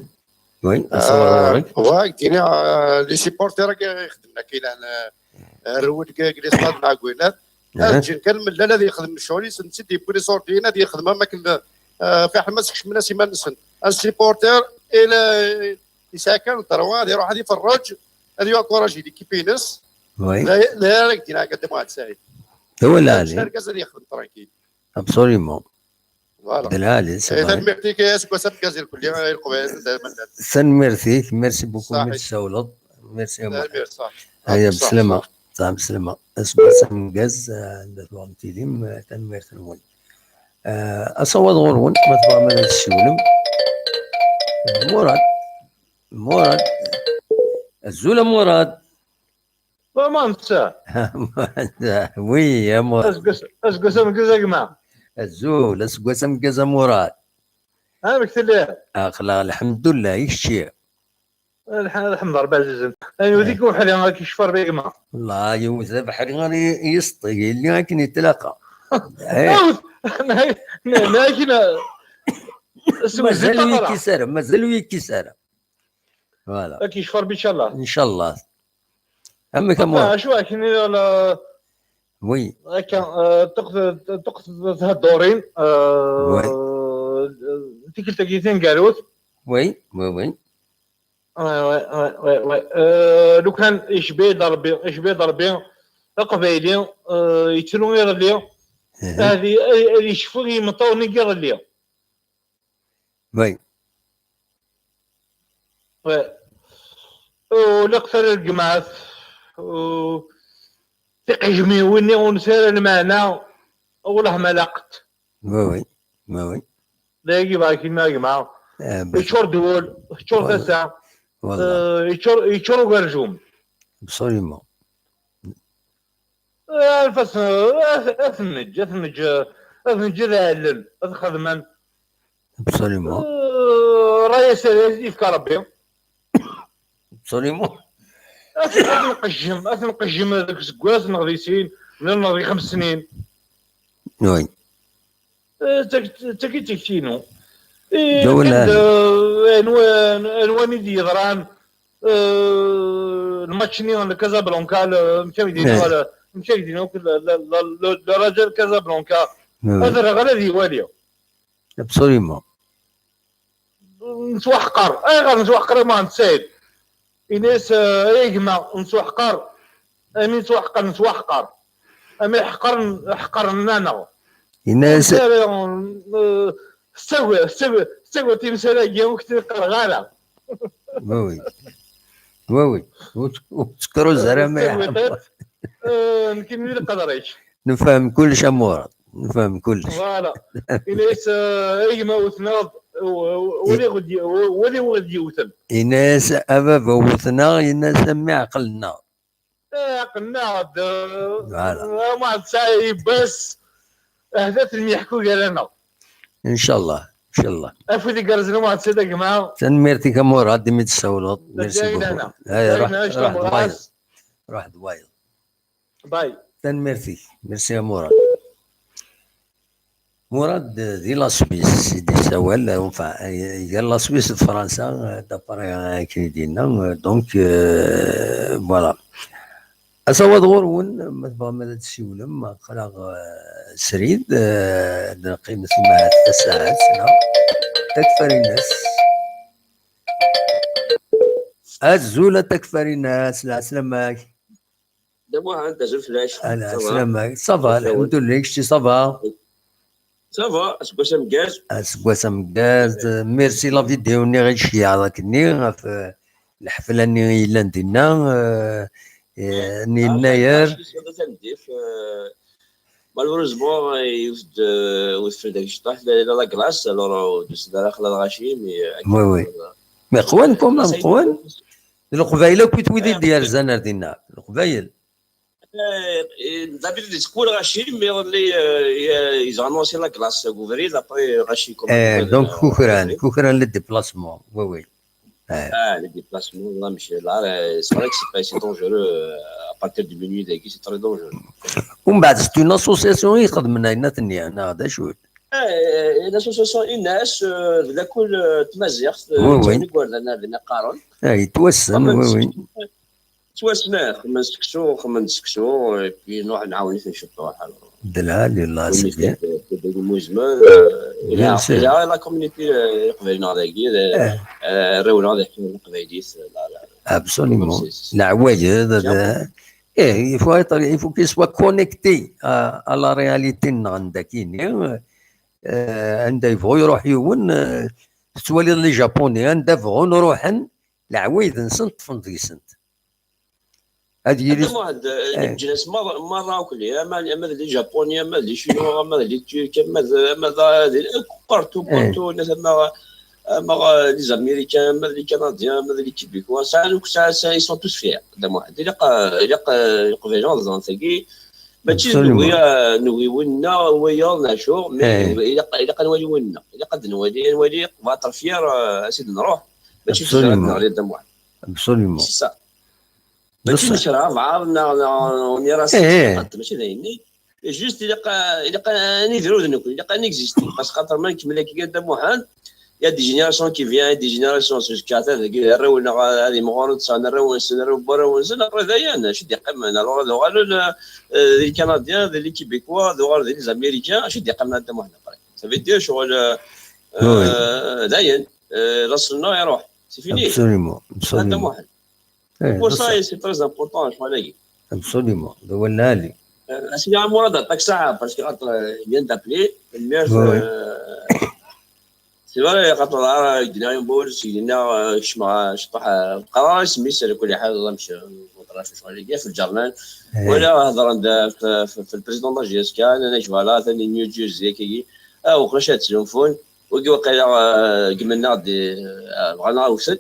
Oui, asawaḍ ɣur-k. Wa, ak-d-iniɣ, ah, les supporters akka i xedmen akka, ilan, ah, rrew-d deg, deg les stades n Ɛegwinat. Aha. Ad ǧǧen kan mellal ad yexdem ccɣel-is, netta i d-yewwi les ordres-nni ad yexdem am akken, ah, fiḥel ma skecmen-as iman-nsen. Un supporter, il, yesɛa kan le droit ad iruḥ ad iferreǧ, ad yuencouragi l'équipe-ines. Oui. D aya, d aya ara ak-d-iniɣ akka Dda Muḥend Saɛid. Wala Ad ǧǧen argaz ad yexdem tranquille. Absolument. Voilà. D lɛali, c'est Eh, vrai. Tanemmirt-ik, eh, seg wass ameggaz irkelli, eh, i Leqbayel, dayma llan. Tanemmirt-ik, merci beaucoup, Saḥit. mi tsawleḍ. Merci a Muḥend. Tanemmirt, saḥit. Aya, Saḥit, bslama. Saḥit. Saḥit, bslama. Aseggas ameggaz, eh, anda tuɣem tilim, eh, tanemmirt-nwen. Eh, asawaḍ ɣur-wen, ma tebɣam ad tessiwlem. Murad. Murad. Azul a Murad. Comment ça? Oui, a Murad. Aseggas, aseggas ameggaz a gma. Azul, aseggas ameggaz a Murad. Amek telliḍ? Aql-aɣ lḥemdullah, i kečči? Lḥ-, lḥemd Rebbi ɛzizen. Ayen ur Eh. dik uḥri, ad k-yecfu Rebbi a gma. Wallah, yiwet d abeḥri ara y-, yesṭi, yelli akken yetlaqa. Eh. Awet! Na, na, na, akin, eh, s-, mazal ur yekkis ara, mazal ur yekkis ara. Voilà. Ad k-yecfu Rebbi, incallah. Incallah. Amek a Muḥend? Acu akken i la Oui. Akka, eh, ṭuqt-, ṭuqt-, theddurin, eh, Oui. tikkelt-agi taneggarut. Oui, oui, oui. Ouais, ouais, ouais, ouais, ouais. Eh, lukan icbi-d Rebbi, icbi-d Rebbi, Aqbayli, eh, yettru iḍelli, Mhm. ad, ad, ad yecfu i yimeṭṭawen n yiḍelli. Oui. Ouais. Ur laqet ara lgemɛat, u-, tiqejmiwin-nni ur nesɛi ara lmeɛna, wellah ma laqent. Oui, oui. Oui, oui. D ayagi bɣa kima gma. Eh, bas- Yeččur ddwul, teččur Voilà. tasa, Voilà. eh, yeččur, yeččur ugerjum. Absolument. Eh, ad, ad, ad ten-neǧǧ, ad ten-neǧǧ, ad ten-neǧǧ ad ɛellen, ad xedmen. Absolument. Eh, ṛṛay-as ad yefka Rebbi. Absolument. Ad, ad nqejjem, ad nqejjem deg useggas neɣ di sin, neɣ di xems snin. Oui. Eh, d tagi, d tagi d tikti-inu. Eh, D awal kan d, ɛali. eh, anwa, anwa i d-yeḍran, eh, lmatch-nni n Casablanca, le, amek ara d-iniɣ, Eh. le, amek ara d-iniɣ, le, le, le, le, le Raja de Casablanca. Oui, oui. Ad rreɣ ala ad iwali. Absolument. Nettwaḥqer. Ayɣer nettwaḥqer a Muḥend Saɛid? Ini-as, eh, ay gma, nettwaḥqer. Ami nettwaḥqer, nettwaḥqer. Ami ḥqren, ḥqren-aneɣ. Ini-as Amsar, eh, tettagad, tettagad, tettagad timsal-agi, ur k-tt-qqareɣ ara. Oui, oui. Oui, oui. Ur tt-, ur tt-kruz ara ma Tettagad, iḥemmel. Eh, nekkini d lqadr-ik. Nefhem kullec a Murad. Nefhem kullec. Voilà. Ini-as, eh, ay gma wten-aɣ-d, w-, w-, wali ɣ-d-, w-, wali ɣ-d-yewten. Ini-as a baba wten-aɣ, ini-as a mmi ɛqlen-aɣ. Eh, ɛqlen-aɣ-d, eh, Voilà. Eh, Muḥend Saɛid yibbas, ahat ad ten-yeḥku gar-aneɣ. Incallah, incallah. Afud igerrzen a Muḥend Saɛid a gma. Tanemmirt-ik a Murad, imi d-tessawleḍ. Merci beaucoup. Ay, ruḥ, ruḥ d wayeḍ. Ruḥ d wayeḍ. Bye. Tanemmirt-ik. Merci a Murad. Murad, eh, di la Suisse i d-yessawal, eh, enfin, eh, gar la Suisse d Fransa, eh, d'après, eh, akken i d-yenna, eh, donc, eh, voilà. Asawaḍ ɣur-wen, ma tebɣam ad d-tessiwlem, aql-aɣ, eh, srid, eh, ad neqqimet umbeɛd tasaɛet, neɣ takfarinas. Azul a Takfarina, s lɛeslama-k. D amuhand, azul fell-ak. Ala, ça va? Lɛeslama-k. Ça va, lḥemdullah, kečči ça va? Ça va, aseggas ameggaz. Aseggas ameggaz. Merci la vidéo-nni i d-tceyyɛeḍ akkenni ɣef, eh, lḥefla-nni i yellan dinna, eh, eh, n Yennayer. Malheureusement, yiwet-d, euh, yiwet-d deg cṭaḥ, la, la glace, alors, euh, ur d-usan ara xla lɣaci, mais, euh, Oui, oui. Mais qwan, quand même, qwan. D Leqbayel akk i d wid i d-yerzan ar dinna. Leqbayel. Eh, eh, d'habitude, yettqu lɣaci, mais iḍelli, euh, ils ont annoncé la glace deg ubrid, après, lɣaci, comme Eh, donc, kukran, kukran le déplacement. Oui, oui. Ah, les déplacements, là, Michel, là, euh, c'est vrai que c'est pas, c'est dangereux. Euh, à partir de minuit, dagi, c'est très dangereux. Umbeɛd, c'est une association i ixedmen ayen-nni, neɣ d acu? Eh, l'association Ines, euh, d lakul, euh, tmaziɣt, euh, Oui, oui. Ttawin igerdan ar dinna qqaren. Ah, yettwassen, oui, oui. Ttwassen, xemmen seksu, xemmen seksu, et puis nruḥ nɛawen-iten ciṭuḥ. D lɛali, Allah, c'est bien. Dagi muzmen, euh, il y a, il y a la communauté, euh, iqbayliyen dagi, euh, euh, rewleɣ ad ḥkiɣ taqbaylit, euh, la, la. Absolument. Leɛwayed, eh, il faut être, il faut qu'il soit connecté à, à la réalité-nneɣ n dagi-nni. Eh, anda yebɣu iruḥ yiwen, eh, tettwaliḍ les Japonais, anda bɣun ruḥen, leɛwayed-nsen ṭṭfen deg-sent. Ad yili Muḥend, eh, leǧnas merra, merra akk-nni, ama, ama d les Japonais, ama d les Chinois, ama d les Turcs, ama d, ama d, d, partout, partout, ama, ama, eh, les Américains, ama d les Canadiens, ama d les Québécois, ça, ça, ça, ils sont tous fiers, d Muḥend. Ilaq, ilaq, eh, Iqbayliyen ad ẓren tagi, mačči d nugi, eh, nugi winna, wiyaḍ, neɣ acu, mais ilaq, ilaq ad nwali winna. Ilaq ad nwali, ad nwali, va être fier, eh, ass i d-nruḥ, mačči d tezra ad neɣli, d Muḥend. Absolument. C'est ça. Mačči nekra abɛaḍ neɣ, neɣ on ira s-, mačči d ayenni. Juste ilaq, ilaq ad nidir udnukni, ilaq ad nexiste. Parce que xaṭer ma nkemmel akka kan, d Muḥend, il y a des générations qui viennent, des générations jusqu'à ta dagi, arraw-nneɣ ad imɣuren sɛan arraw-nsen, arraw n warraw-nsen, après dayen, acu d-iqqimen? Alors ad uɣalen, euh, d les Canadiens, d les Québécois, ad uɣalen d les Américains, acu d-iqqimen a Dda Muḥend après? Ça veut dire, ccɣel, euh, euh, dayen, euh, laṣel-nneɣ iruḥ. C'est fini. Absolument, absolument. Pour ça, c'est très important, ccɣel-agi. Absolument. D awal lɛali. Euh, a Sidi Murad, yeɛṭik ṣṣeḥḥa, parce que, euh, il vient d'appeler. Tanemmirt, euh, c'est vrai, xaṭer ara gneɣ yiwen wawal seg dinna, euh, kecmeɣ, euh, cṭuḥ, euh, qqareɣ isem-is, ala kulli ḥal, amek, euh, ccɣel-agi, ɣef lǧernan. Wala hedren-d, euh, f, f, f le président de la J S K, nnan-ak, voilà, atan di New Jersey, akkagi. Ah, waqila ad ttnulfun. Wagi waqila, euh, gmen-aɣ-d, euh, bɣan ad aɣ-wten.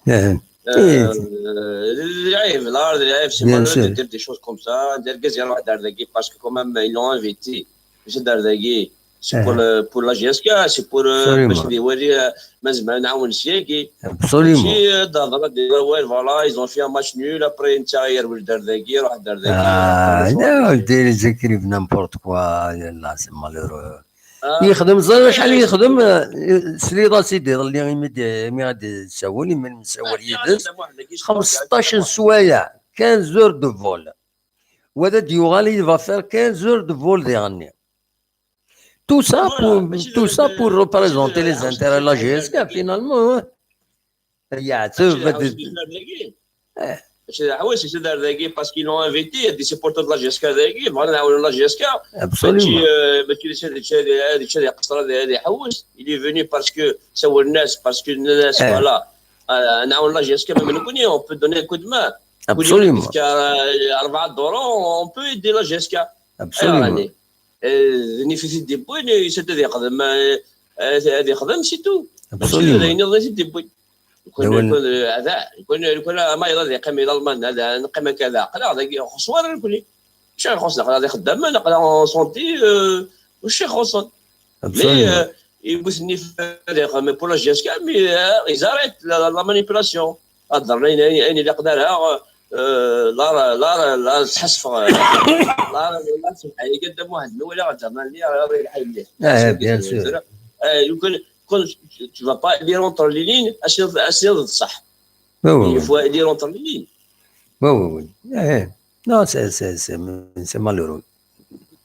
Euh, d lɛib, la, d lɛib, c'est malheureux de dire des choses comme ça. D argaz iruḥ-d ar dagi, parce que quand même, ils l'ont invité. Mačči d ar dagi. C'est pour le, pour la J S K, c'est pour, euh, bac ad iwali, euh, ma nezmer ad nɛawen syagi. Absolument. Mačči, euh, d hḍra, d awal, voilà, ils ont fait un match nul, après, netta yerwel-d ar dagi, iruḥ-d ar dagi. Ah, non, dire des écrits, n'importe quoi, là, c'est malheureux. Yexdem, ẓer acḥal yexdem, eh, sliḍ-as-id iḍelli imi d, imi ad d-tsawel, imi nessawel yid-s. Xemseṭṭac n sswayeɛ, quinze heures de vol. Wa ad d-yuɣal, il va faire quinze heures de vol diɣenni. Tout ça pour, tout ça pour représenter les intérêts de la J S K, finalement, hein. Yeɛteb. Mačči d aḥewwes, c'est-à-dire dagi, parce qu'ils l'ont invité, il y a des supporters de la J S K dagi, bɣan ad ɛawnen la J S K. Absolument. Mačči, euh, mačči d acu ad, ad, ad, ad iqeṣṣer, ad, ad iḥewwes. Il est venu parce que sawlen-as, parce que nnan-as, voilà, euh, ad nɛawen la J S K, même nekkni, on peut donner un coup de main. Absolument. Tefka, euh, rebɛa duṛu, on peut aider la J S K. Absolument. Euh, d nif i t-id-iwwin, yusa-d ad yexdem, euh, ad, ad yexdem, c'est tout. Mačči d ayen nniḍen i t-id-iwwin. Lukan, lukan, eh, ada, lukan, lukan ma yella ad yeqqim i Lalman, ad neqqim akka, ad aql-aɣ dagi, ur ixuṣṣ wara nekkni. Acu ixuṣṣen? Aql-aɣ d ixeddamen, aql-aɣ en santé, euh, ur ixuṣṣen. Mais, euh, yiwet nnif ad yeqqim pour la J S K, mais, euh, ils arrêtent la, la, la manipulation. Ad ḍerren ayen, ayen, ayen ilaqen ara, euh, la, la, la, la, sḥasfeɣ, la, la, la, sḥasfeɣ, ay, Dda Muḥend, mi walaɣ aǧernan-nni, ara, ara yelḥa mliḥ. Ah, bien sûr. Euh, lukan, quand tu, tu vas pas lire entre les lignes, acu, acu d ṣṣeḥ. Il faut lire entre les lignes. Oui, oui, oui. Eh, eh. Non, c'est, c'est, c'est, c'est malheureux.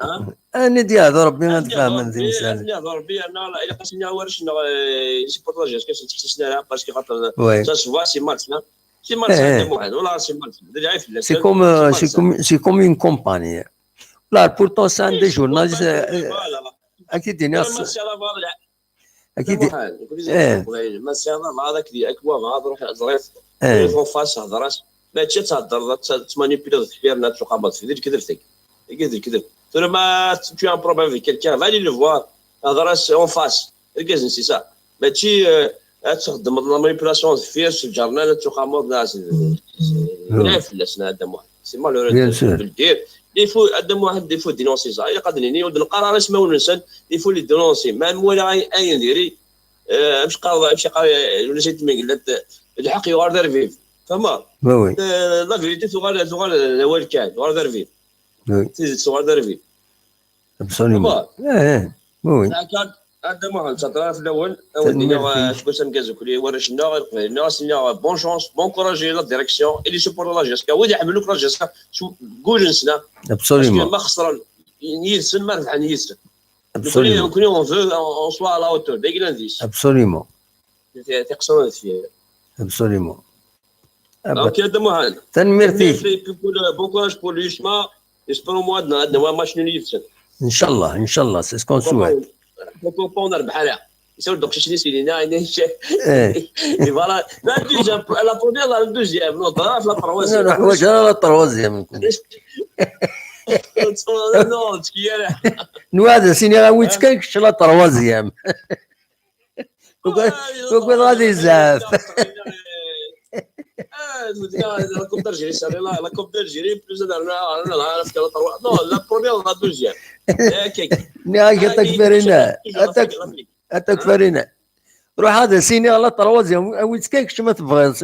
Hein? Anni d-yeɛḍu Rebbi ad fehmen timsal. Anni d-yeɛḍu Rebbi, yerna ilaq ad s-iniɣ warrac-nneɣ, eh, yessupporti la jeunesse, ur sen-ttḥessisen ara, parce que xaṭer ça se voit, c'est malsain. C'est malsain, eh, Dda Muḥend, wallah, c'est malsain. D lɛib fell-asen. C'est comme, euh, c'est malsain. C'est comme, c'est comme une compagnie. Là, pourtant, c'est un des journalistes, euh, voilà. Ad k-id-iniɣ. Voilà, merci à la, voilà. Akid-, Muḥend, nekk d eh. Leqbayel, ma tesɛiḍ abeɛḍ akked, akked wabeɛḍ, ruḥ ẓer-it. Eh. Ruḥ en face, hder-as. Mačči ad theddreḍ, ad t-, ad tmanipuliḍ deffir-nni, ad tuqameḍ deffir, d lekdeb tagi. Tagi d lekdeb. Tura ma tu as un problème avec quelqu'un, va aller le voir, hder-as en face. Argaz-nni, c'est ça. Mačči, eh, ad txeddmeḍ la manipulation deffir, s lǧernan, ad tuqameḍ, la, c'est, c'est, c'est, c'est malheureux de, de le dire. Bien sûr. Il faut, Dda Muḥend, il faut dénoncer ça. Ilaq ad nini, ur d-neqqar ara ismawen-nsen, il faut les dénoncer. Ma nwala ay-, ayen diri, eh, amek qqareḍ, amek qqar, eh, ulac ay tmegla, eh, lḥeqq yuɣal d arbib. Fehmeḍ? Oui, oui. Eh, la vérité tuɣal, tuɣal d awal kan, tuɣal d arbib. Oui. Tidet tuɣal d arbib. Absolument. Fehmeḍ? Eh, eh. Oui, oui. Akka, Dda Muḥend, ttadra fell-awen, ad wen-d-iniɣ, eh, aseggas ameggaz akk i warrac-nneɣ, i leqbayel-nneɣ, ad s-iniɣ, eh, bonne chance, bon courage et la direction, et les supporters de la J S K. Wid iḥemmlen akk la J S K, s wul-nsen, ah. Absolument. Parce que ma xesren yid-sen, ma rebḥen yid-sen. Absolument. Nekkni, nekkni, on veut, on, on soit à la hauteur, d ayen yellan deg-s. Absolument. Ti-, tiqsiḍin deffir. Absolument. Ah, donc, bah, Dda Muḥend. Tanemmirt-ik. Tanemmirt-ik, bon courage pour l'U S M A. Espérons moi, ad n-, ad nwa match nul yid-sen. Inchallah, inchallah, c'est ce qu'on souhaite. Pourquoi pas, on a le Bahara. Ils sont donc chez les Sénégalais, eh. Et voilà. La deuxième, la première, la deuxième. Non, la, la troisième. Non, non, la troisième. Non, tu y es là. Nous, c'est la troisième. Ugadeɣ ad izɛef. Ah, la Coupe d'Algérie, ça, la, la Coupe d'Algérie, plus de la, la, la, la, la, la, non, la première, la deuxième. Nniɣ-ak a takfarina, a takfarina. Ruḥ ad as-iniɣ la troisième, awi-tt kan kečč ma tebɣiḍ.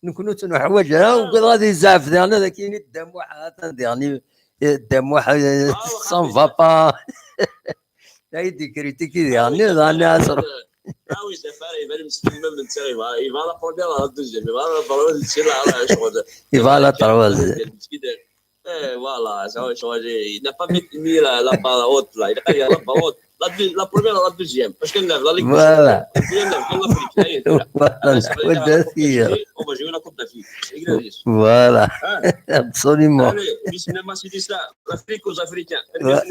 Nekkni ur tt-nuḥwaǧ ara, ugadeɣ ad izɛef diɣen, ad ak-yini Dda Muḥ, atan diɣen, Dda Muḥ, ça ne va pas. Ay d-ikritiki diɣen, diɣen iɛṣer. Ah oui, ça fait, il va me stimuler, il va, il va la première, la deuxième, il va la première, c'est là, là, je crois. Il va la troisième. Eh, voilà, ça, je crois, il n'a pas mis, mis la, la barre haute, là. Il a pas mis la barre haute. La deux-, la première, la deuxième. Parce que la, la Ligue des Champions, la Ligue des Champions, la Ligue des Champions. Voilà, on va jouer la Coupe d'Afrique. Voilà. Hein? Absolument. Allez, bismillah, ma c'est ça. L'Afrique aux Africains. Ouais.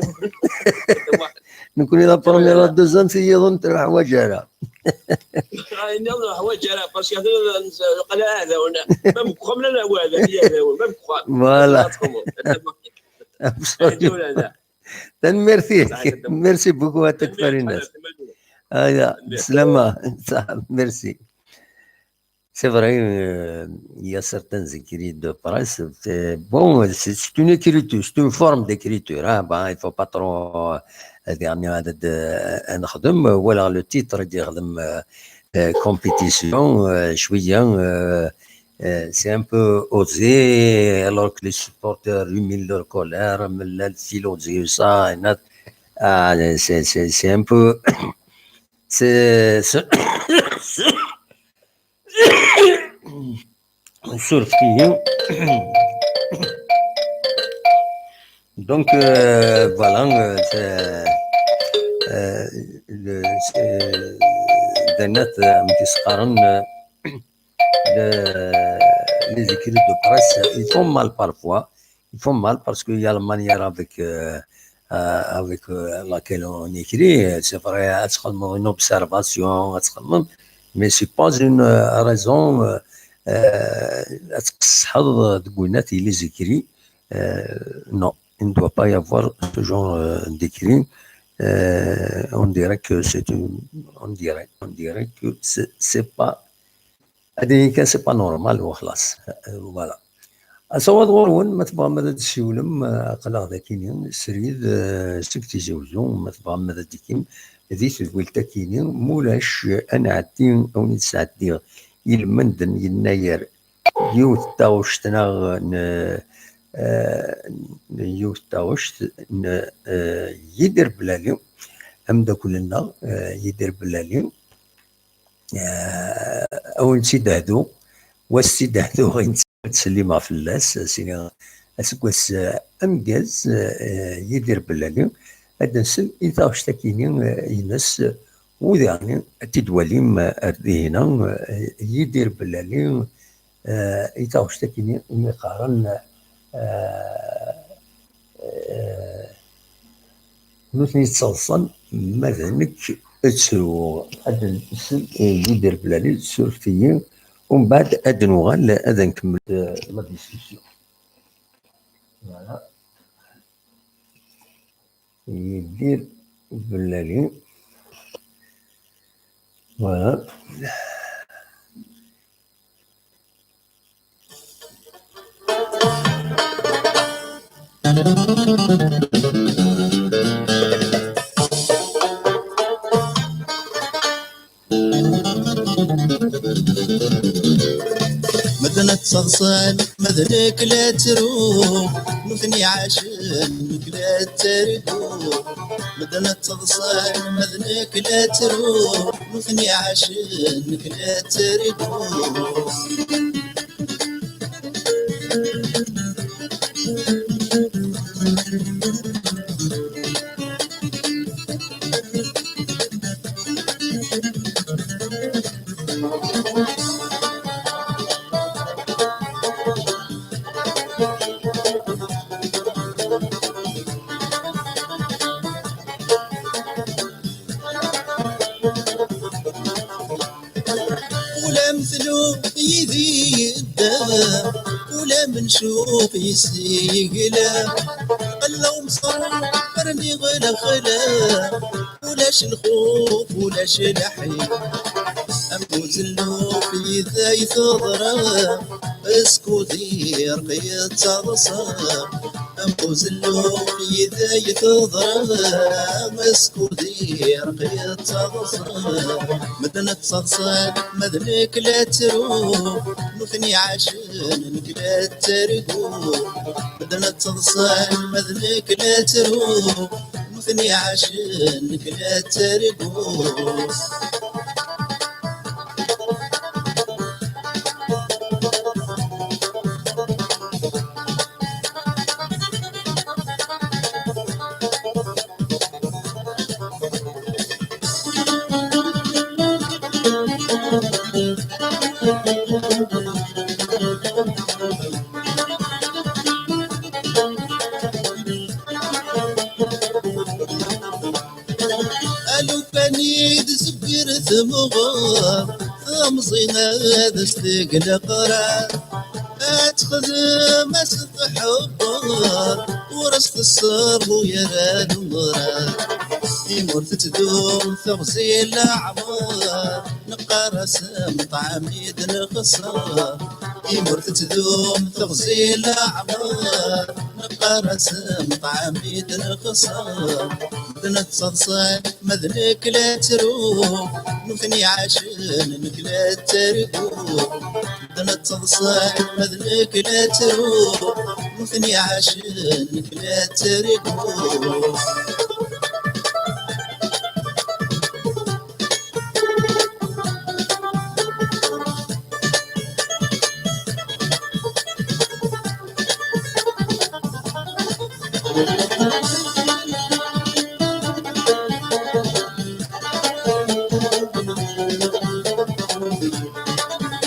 Nekkni la première, la deuxième, c'est yidon, ur tt-nuḥwaǧ ara. Ah, ur tt-nuḥwaǧ ara, parce que aql-aɣ d aɛdawen. Même quand même, la, ouais, la, la, la, même quand. Voilà. Absolument. Tanemmirt-ik. Merci beaucoup à toi, Farina. Aya, bislama. Merci. C'est vrai, euh, il y a certains écrits de presse. C'est, bon, c'est, c'est une écriture, c'est une forme d'écriture, hein. Bon, il faut pas trop, euh, dire, euh, euh, نخدم, voilà le titre, dire, euh, euh, compétition, euh, شوية, euh, euh, c'est un peu osé, alors que les supporters humilient leur colère, mais la philosophie, ça, et nat-, ah, c'est, c'est, c'est un peu, c'est, c'est, Surfez. Donc, euh, voilà, euh, c'est, euh, le, c'est, d-tenniḍ, euh, am tis-qqaren, euh, le, les écrits de presse, ils font mal parfois. Ils font mal parce qu'il y a la manière avec, euh, euh, avec, euh, laquelle on écrit. C'est vrai, ad txedmeḍ une observation, ad txedmeḍ, mais c'est pas une, euh, raison, euh, euh, ad tqesḥeḍ deg winna les écrits. Euh, non, il ne doit pas y avoir ce genre, euh, d'écrit. Euh, on dirait que c'est une, on dirait, on dirait que c'est, c'est pas, ad d-yini kan, c'est pas normal, وخلاص. Euh, voilà. Asawaḍ ɣur-wen, ma tebɣam ad d-tessiwlem, euh, aql-aɣ dakini, srid, euh, seg Tizi Uzzu, ma tebɣam ad d-tekim di tedwilt akini, mulac, euh, ad nɛeddi, ad wen-id-sɛeddiɣ ilmend n yennayer, yiwet n taɣect neɣ n, eh, n yiwet n taɣect n, eh, Yidir Belali, ameddakel-nneɣ, eh, Yidir Belali, eh, ad wen-tt-id-hduɣ, wa s-tt-id-hduɣ i netta, ttsellimeɣ fell-as, sini aseggas, eh, ameggaz, eh, Yidir Belali, ad d-nsel i taɣect akini, eh, ines, u diɣen ad t-id-twalim, eh, ar dihina, eh, Yidir Belali, eh, i taɣect akini umi qqaren, eh, eh, nutni ttaḍsan, ma d nekk ttruɣ. Ad d-nsel, eh, Yidir Belali, surfet-iyi, umbeɛd ad d-nuɣal ad nkemmel, eh, la discussion. Voilà. Yidir Belali. Voilà. Medden ttaḍsan, ma d nekk la ttruɣ, nutni ɛacen, nekk la ttarguɣ. Medden ttaḍsan, ma d nekk la ttruɣ, nutni ɛacen, nekk la ttarguɣ. Ula m tlu yid-i yedda, ula m ncuf yis-i yegla. Qella umṣar rniɣ lexla, ulac lxuf, ulac lḥif. Am uzelluf yid-ay teḍra, skud irq yettaḍsa. Am uzelluf yid-ay teḍra, skud irq yettaḍsa. Medden ttaḍsan, ma d nekk la ttruɣ, nutni ɛacen, nekk la ttarguɣ. Medden ttaḍsan, ma d nekk la ttruɣ, nutni ɛacen, nekk la ttarguɣ. Alukan i d-tewwir temɣer, temẓi ad as-teg leqrar. Ad texdem, ad s-tḥebber, ur as-tesserɣu ara lemrar. Imi ur tettdum teɣzi n leɛmer, neqqar-as ṭṭɛam i d-nexṣer. Imi ur tettdum teɣzi n leɛmer, neqqar-as ṭṭɛam i d-nexṣer. Medden ttaḍsan, ma d nekk la ttruɣ, nutni ɛacen, nekk la ttarguɣ. Medden ttaḍsan, ma d nekk la ttruɣ, nutni ɛacen, nekk la ttarguɣ.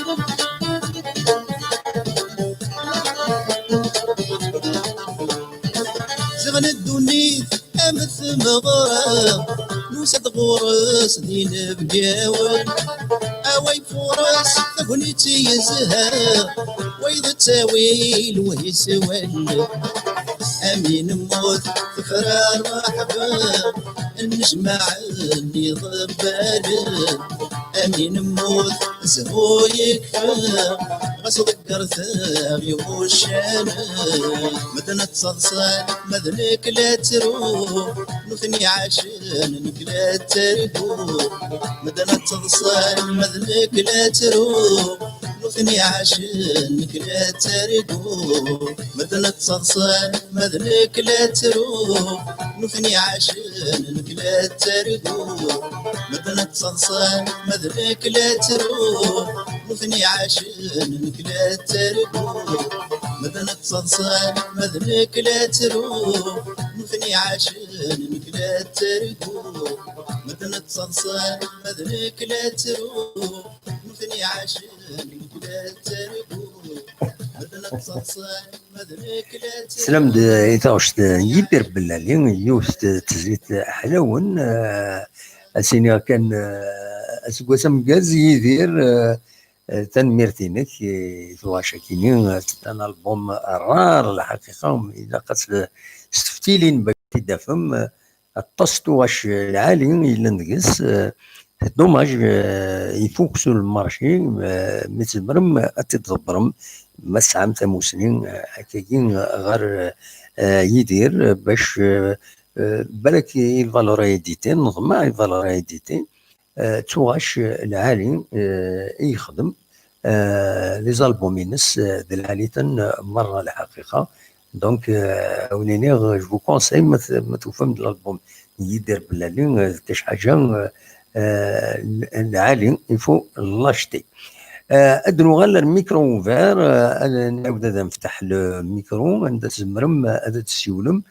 Ziɣen ddunit am tmeɣra, nusa-d ɣur-s d inebgawen. Away fures tagnit yezha, wayeḍ ttawi lwehis wal. Amin mmut tefra rreḥba, nnejmaɛen iḍebbalen. Amin mmut zhu yekfa, ɣas ḍeggret i wuccanen. Medden ad ttaḍsan, ma d nekk la ttruɣ, nutni ɛacen, nekk la ttarguɣ. Medden ad ttaḍsan, ma d nekk la ttruɣ, nutni ɛacen, nekk la ttarguɣ. Medden ad ttaḍsan, ma d nekk la ttruɣ, nutni ɛacen, nekk la ttarguɣ. Medden ad ttaḍsan, ma d nekk la ttruɣ, nutni ɛacen, nekk la ttarguɣ. Medden ad ttaḍsan, ma d nekk la ttruɣ, nutni ɛacen, nekk la ttarguɣ. Medden ad ttaḍsan, ma d nekk la ttruɣ, nutni ɛacen, nekk la ttarguɣ. Medden ad ttaḍsan, ma d nekk la ttarguɣ. Teslam-d i taɣect n Yidir Bellali, yiwet n tezlit ḥlawen, eh, ad s-iniɣ kan, eh, aseggas ameggaz Yidir, eh, eh, tanemmirt-inek i tuɣac-akini, eh, d an album rar lḥaqiqa, ilaq ad s-, s teftilin bac ad t-id-tafem, eh, aṭas tuɣac lɛali yellan deg-s, eh, dommage, eh, ifuk sur le marché, eh, mi tzemrem ad t-id-tḍebbrem, ma tesɛam tamusni, eh, akkagi ɣer, eh, Yidir, eh, bac, eh, eh, balak i lvaleur édité, neḍmeɛ i lvaleur édité, eh, d tuɣac, eh, lɛali, eh, i yexdem, eh, les albums-ines, eh, d lɛali-ten, eh, merra lḥaqiqa. Donc, euh, awen-iniɣ, je vous conseille, ma t-, ma tufam-d l'album n Yidir Bellali, euh, d ḥaǧa, euh, euh, lɛali, il faut l'acheter. Euh, ad nuɣal ar micro ouvert, euh, ad nɛawed ad nfettaḥ le micro, anda tzemrem ad d-tessiwlem,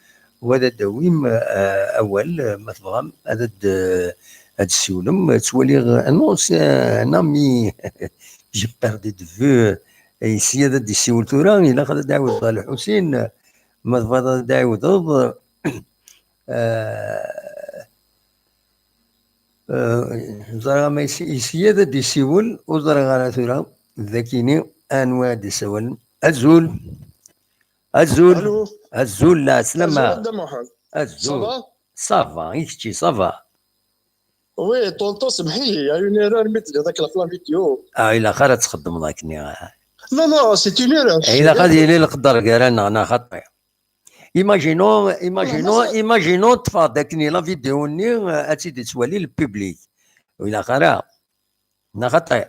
u ad d-tawim, euh, awal, euh, ma tebɣam ad d-, euh, ad d-tessiwlem. Ttwaliɣ, euh, non, c'est un ami, j'ai perdu de vue, euh, yesya ad d-yessiwel tura, ilaq ad d-ɛawdeɣ Lḥusin, ma tebɣiḍ ad d-ɛiwdeḍ, eh, eh, ẓriɣ ma yesi-, yesya ad d-isiwel, ur ẓriɣ ara tura d akini anwa ad d-isawalen. Azul. Azul. Allô. Azul, la slama. Azul, a Dda Muḥend. Azul. Ça va? Ça va, i kečči, ça va? Oui, tonton, semḥ-iyi, il y a une erreur mi tliḍ akk la vidéo. Ah, ilaq ara txeddmeḍ akken. Non, non, c'est une erreur. Ilaq ad yili leqder gar-aneɣ, neɣ xaṭi. Imaginons, imaginons, imaginons ṭṭfeɣ-d akken la vidéo-nni, eh, ad tt-id-yettwali le public. Ur ilaq ara. Neɣ xaṭi?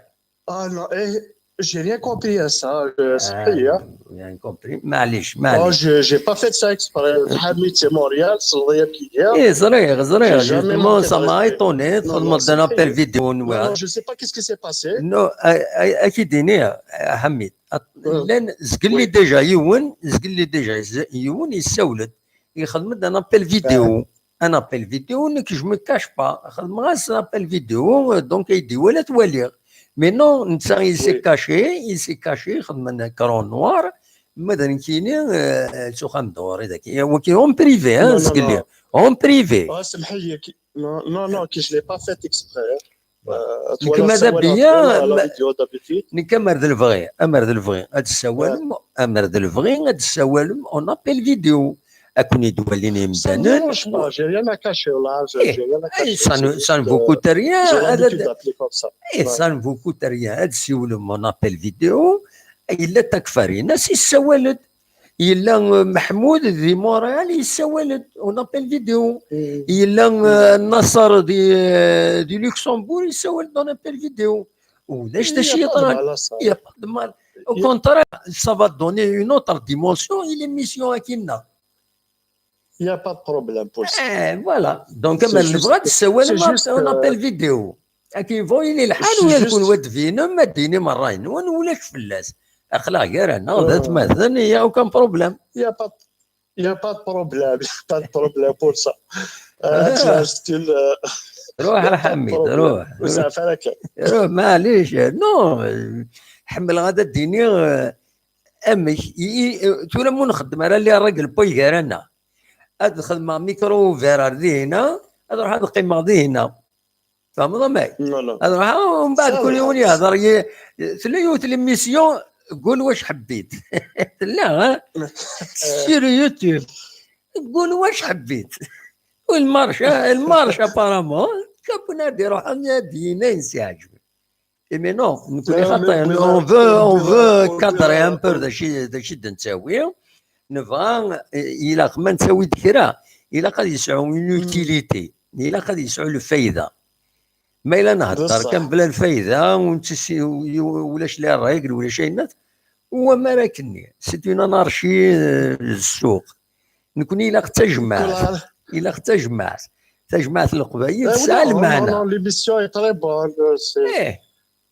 Ah non, eh, j'ai rien compris à ça, euh, semḥ-iyi. Ah, rien compris. Maɛlic, maɛlic. J'ai pas fait ça exprès. Ḥamid, c'est Montréal, c'est le Riyad. Eh, ẓriɣ, ẓriɣ. Justement, ça m'a étonné. Txedmeḍ-d un appel vidéo. Non, non, je sais pas qu'est-ce qui s'est passé. Non, ad k-id-iniɣ, Ḥamid. Llan, zgelli déjà yiwen, zgelli déjà yiwen yessawel-d, yexdem-d un appel vidéo. Un appel vidéo, nekk, je me cache pas. Xedmeɣ-as un appel vidéo, donc ay d-iwala ad t-waliɣ. Mais non, netta, il s'est caché, il s'est caché, xedmen écran noir, ma d nekkini, euh, s uxxam d ɣur-i daki. Waki en privé, hein, zgelli. En privé. Ah, semḥ-iyi, non, non, non, je l'ai pas fait exprès. Nekk ma d abiyya, nekk amer d lebɣi, amer d lebɣi ad d-tessawalem, amer d lebɣi ad d-tessawalem en appel vidéo. Ad ken-id-walin yimdanen. Eh, ça ne, ça ne vous coûte rien. Eh, ça ne vous coûte rien. Ad tessiwlem en appel vidéo. Yella Takfarinas yessawal-d. Yella, euh, Meḥmud di Montréal yessawal-d en appel vidéo. Yella, euh, Nasser di, euh, di Luxembourg yessawal-d en appel vidéo. Ulac d acu yeḍran. Il y a pas de mal. Au contraire, ça va donner une autre dimension à l'émission akina. Il y a pas de problème pour ça. Eh, voilà. Donc, amer nebɣa ad tessawalem en appel vidéo. Akken yebɣu yili lḥal, u yal kunwi ad d-tbinem, ad d-tinim ṛṛay-nwen, ulac fell-as. Aql-aɣ gar-aneɣ d atmaten, il y a aucun problème. Il y a pas, il y a pas de problème, il y a pas de problème pour ça. Euh, c'est une, euh, ruḥ a Ḥamid, ruḥ. Ruḥ, maɛlic. Non, euh, ḥemmleɣ ad d-iniɣ, eh, amek, i, i, tura mu nxeddem ara les règles n way gar-aneɣ. Ad xedmeɣ micro ouvert ar dihina, ad ruḥeɣ ad qqimeɣ dihina. Tfehmeḍ amek? Ad ruḥeɣ, u mbeɛd kul yiwen yehder, tella yiwet l'émission, قول واش حبيت. Tella, ha? Sur YouTube. قول واش حبيت. U lmarche, lmarche apparemment, كابون ad iruḥ ad d-yini ayen s-iɛeǧben. Imi non, nekkni xaṭi, on veut, on veut cadrer un peu d acu, d acu i d-nettawi. Nebɣa, eh, ilaq ma nettawi-d kra, ilaq ad yesɛu une utilité, ilaq ad yesɛu lfayda. Ma yella nhedder kan bla lfayda, ur nettisi-, ulac les règles, ulac ayen, u amar akkenni, c'est une anarchie, eh, ssuq. Nekkni ilaq d tajmaɛt. Ilaq d tajmaɛt. Tajmaɛt n Leqbayel tesɛa lmeɛna. L'émission est très bonne. Eh.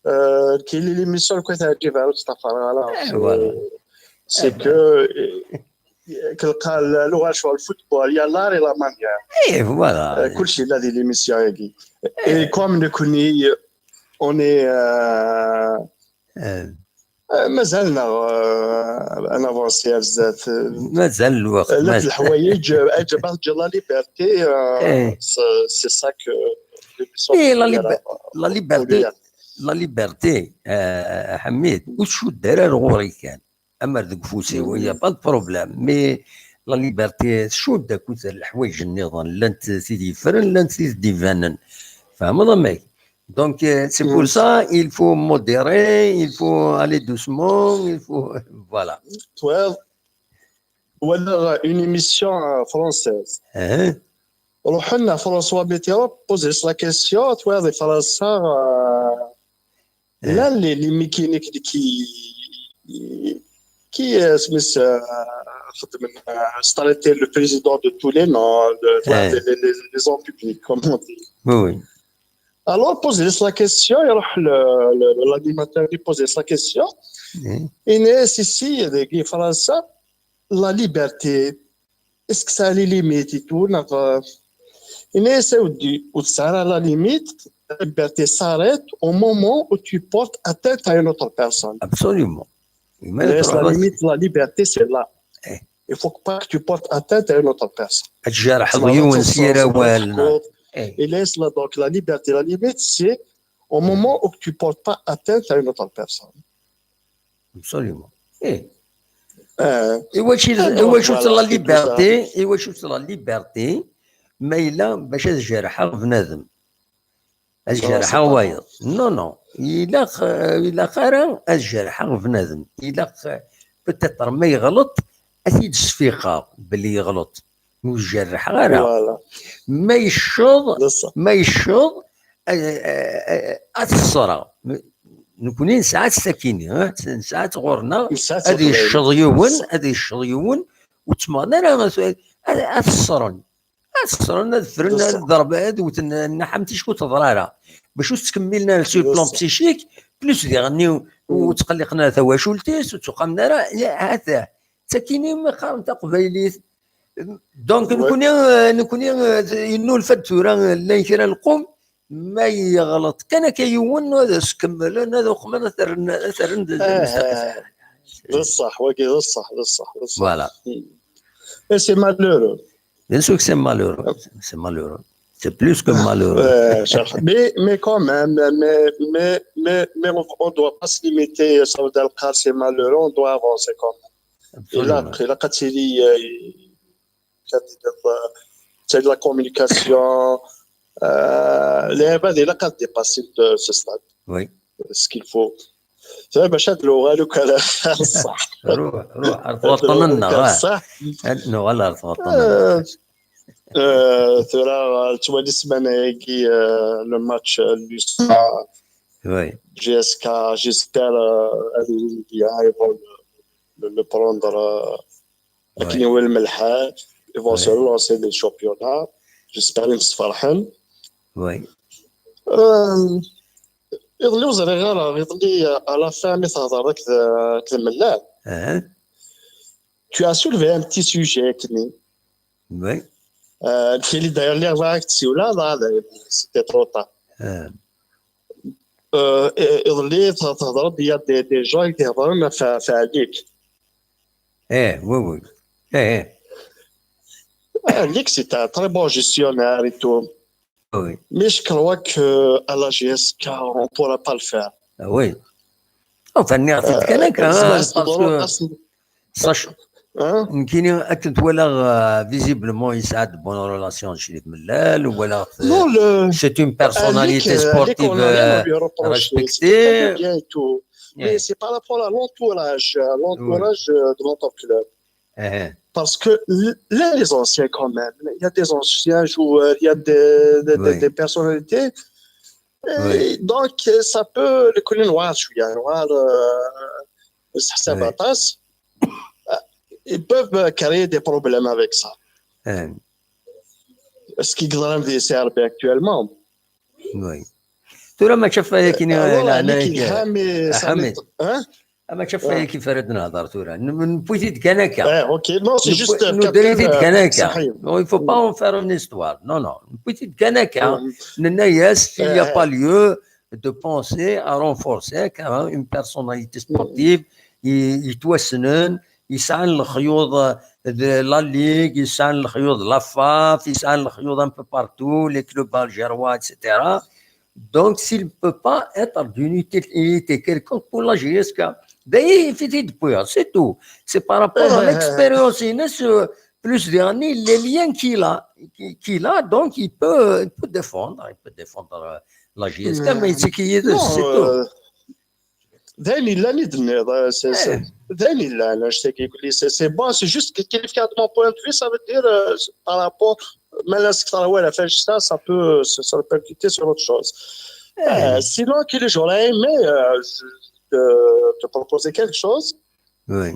Euh, كاين l'émission اللي كنت عجبها مصطفى راه. Eh, voilà. C'est que, eh, كنلقى اللغه شويه الفوتبول يا لار يا لا مانيير. Eh, voilà. كلشي لا دي l'émission هاكي. Et comme نكوني on est, euh, آه، مازالنا، آه، نافونسي بزاف. مازال الوقت، لا، مازال. الحوايج، آه، جماعة ديال لا ليبرتي، آه، إيه. سي، سي سا كو ليميسيون إيه، لا ديالها. ليبر-، لا ليبرتي، لا ليبرتي، آه، حميد، وشو دار غوري كان؟ أما ديك فوسي، وي، با دو بروبليم، مي لا ليبرتي، شو داك الحوايج النظام، لانت سيدي فرن، لانت سيدي فانن. فاهم، ميك؟ Donc, euh, c'est pour ça, il faut modérer, il faut aller doucement, il faut, voilà. Twal, wala une émission, euh, française. Hein? Ruḥen François Mitterrand, poser la question, twal di Fransa, euh, là, les, les mécaniques qui, qui, euh, Smith, euh, c'était le président de tous les noms, de, les, les, les, les hommes publics, comme on dit. Oui, oui. Alors, poser la question, il y a le, le, l'animateur qui pose la question. Il dit, si, si, il dit, François, la liberté, est-ce que ça a les limites et tout, il dit, ça, la limite, la liberté s'arrête au moment où tu portes atteinte à une autre personne. Absolument. La limite, la liberté, c'est là. Il faut pas que tu portes atteinte à une autre personne. Et laisse là, donc la liberté, la limite, c'est au moment où tu portes pas atteinte à une autre personne. Absolument. Eh. Iwacu, iwacu la liberté, iwacu la liberté, ma yella bac ad jerḥeɣ bnadem. Ad jerḥeɣ wayeḍ. Non, non. Ilaq, euh, ilaq ara ad jerḥeɣ bnadem. Ilaq, euh, peut-être ma yeɣleḍ, ad t-id-sfiqeɣ belli yeɣleḍ. Ur jerḥeɣ ara. Ma yecceḍ, ma yecceḍ, euh, euh, euh, ad t-ṣṣreɣ. Nekkni nesɛa-tt sakini, eh? Nesɛa-tt ɣur-neɣ. Ad yecceḍ yiwen, ad yecceḍ yiwen, ur ttemmɣen ara, ad, ad t-ṣṣren. Ad ṣṣren, ad ffren, ad ḍerben, ad wten nnaḥam ticki ur teḍra ara. Bac ur ttkemmilen ara sur le plan psychique, plus diɣenni ur ttqelliqen ara tawacult-is, ur ttuqamen ara, ya, ha-t-a. D takini mi qqaren taqbaylit. Donc, nekkni, nekkni, yennulfa-d tura, llan kra n lqum, ma yeɣleḍ kan akka yiwen, ad as-kemmlen, ad uqmen, ad t-rren, ad t-rren d, d ṣṣeḥ, wagi d ṣṣeḥ, d ṣṣeḥ, d ṣṣeḥ. Voilà. Et c'est malheureux. Bien sûr que c'est malheureux. C'est malheureux. C'est plus que malheureux. Mais, mais quand même, mais, mais, mais on, on doit pas se limiter, ça veut dire, c'est malheureux, on doit avancer quand même. Absolument. Et là, après, là, quand il y a, c'est de la communication, euh, les, il a qu'à dépasser de ce stade. Oui. Ce qu'il faut. C'est vrai, باش هاد اللغة لو كان صح. روح، روح، ارتبطنا. صح. نو، على ارتبطنا. آه، ثورة، توالي السمانة هيكي، آه، لو ماتش، آه، لو سا. Oui. J S K, j'espère, euh, ils vont le, le, le prendre, euh, akken iwulem lḥal, ils vont se relancer les championnats. J'espère يمسفرحن. Oui. Euh, iḍelli ur ẓriɣ ara, iḍelli à la fin mi tehḍer akked, akked Mellal. Tu as soulevé un petit sujet, akken. Oui. Euh, d kili d'ailleurs lliɣ bɣiɣ ad k-ssiwleɣ, dɣa d-, c'était trop tard. Euh, iḍelli, tehḍreḍ, il y a des, des gens qui d-ihedren ɣef, ɣef Alik. Eh, oui, oui. Eh, eh. Alik, c'est un très bon gestionnaire et tout. Oui. Mais je crois que à la J S K, on ne pourra pas le faire. Ah oui. Enfin, nniɣ-t-id kan akka, Euh, hein, c'est parce drôle, que parce que sach- Hein? Nekkini akken twalaɣ, euh, visiblement yesɛa de bonnes relations d Crif Mellal, walaɣ Non, le, c'est une personnalité Alik, euh, Alik, sportive, on n'a rien à euh, lui reprocher. Respecté. C'est bien et tout. Mais Eh, c'est par rapport à l'entourage, à l'entourage euh, de notre club. eh, Parce que l- là, les anciens, quand même, il y a des anciens joueurs, il y a des, des, des- Oui. des personnalités. Et Oui. donc, euh, ça peut, les collègues noirs, je suis noir, euh, ça, ça Oui. va pas. Euh, Ils peuvent euh, créer des problèmes avec ça. eh, Ce qui grandit, c'est actuellement. oui. Tura ma taf aya kini Euh, voilà, la- la- Nick Ilham et Ah, Samet. Hamid. Hein? Ah, ma taf aya kif ara d-nehḍer tura. N- Newwi-t-id kan akka. Eh, ok, non, c'est juste. Newwi-t-id kan akka. Sahih. Non, il faut pas en faire une histoire. Non, non. Newwi-t-id kan akka. Mhm. Nenna-yas, il n'y a Eh, pas eh. lieu de penser à renforcer car, hein, une personnalité sportive, i- yettwassnen, yesɛan lexyuḍ de la Ligue, yesɛan lexyuḍ de la FAF, yesɛan lexyuḍ un peu partout, les clubs algérois, et cetera. Donc, s'il ne peut pas être d'une utilité quelconque pour la J S K, d'ailleurs, il fait de pire, c'est tout. C'est par rapport à Eh, eh, eh. L'expérience, il a ce- plus dernier, les liens qu'il a, qu'il a, donc il peut, il peut défendre, il peut défendre euh, la J S K, Euh, mais c'est qui est Non, c'est tout. euh, d ayen yellan i d-tenniḍ, euh, c'est- c'est- d ayen yellan, c'est c'est- c'est bon, c'est juste que, qualifié de mon point de vue, ça veut dire euh, par rapport, mais là, ce que ça, ça, ça peut se, se répercuter sur autre chose. Euh, sinon, que j'aurais aimé euh, je- te, te proposer quelque chose. Oui.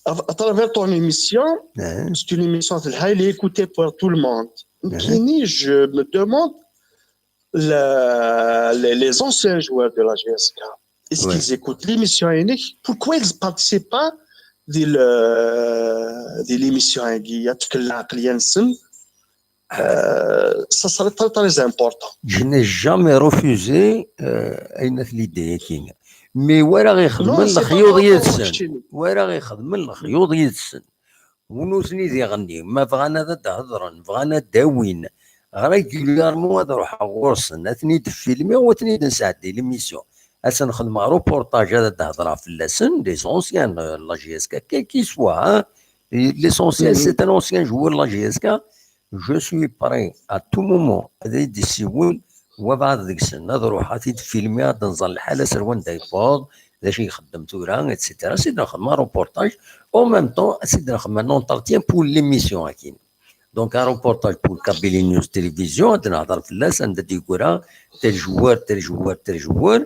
À, à travers ton émission, Hein. C'est une émission qui est écoutée par tout le monde. Mhm. Kini, je me demande la- les, les anciens joueurs de la J S K. Est-ce Ouais. Qu'ils écoutent l'émission Enik? Pourquoi ils ne participent pas de, le- de l'émission Enik? Euh, Ça serait très, très important. Je n'ai jamais refusé euh, une idée. Mais walaɣ ixedmen Non, c'est pas lexyuḍ par rapport yid-sen. au Chili. Walaɣ ixedmen lexyuḍ yid-sen. Ur nutni d iɣenni, ma bɣan ad d-hedren, bɣan ad d-awin, régulièrement ad ruḥeɣ ɣur-sen, ad ten-id-filmiɣ u ad ten-id-nesɛeddi l'émission. Ad sen-xedmeɣ reportage, ad d-hedreɣ fell-asen, les anciens de la J S K, quel qu'il soit, hein. L'essentiel, Mhm. C'est un ancien joueur de la J S K. Je suis prêt à tout moment ad d-issiwel wabɛaḍ deg-sen, ad ruḥeɣ ad t-id-filmiɣ, ad nẓer lḥal-is ar wanda yewweḍ, d acu i ixeddem tura, et cetera. Ad s-id-nexdem un reportage, en même temps, ad s-id-nexdem un entretien pour l'émission-agi. Donc, un reportage pour Kabylie News Télévision, ad nehder fell-as, anda d-yeggra, tel joueur, tel joueur, tel joueur.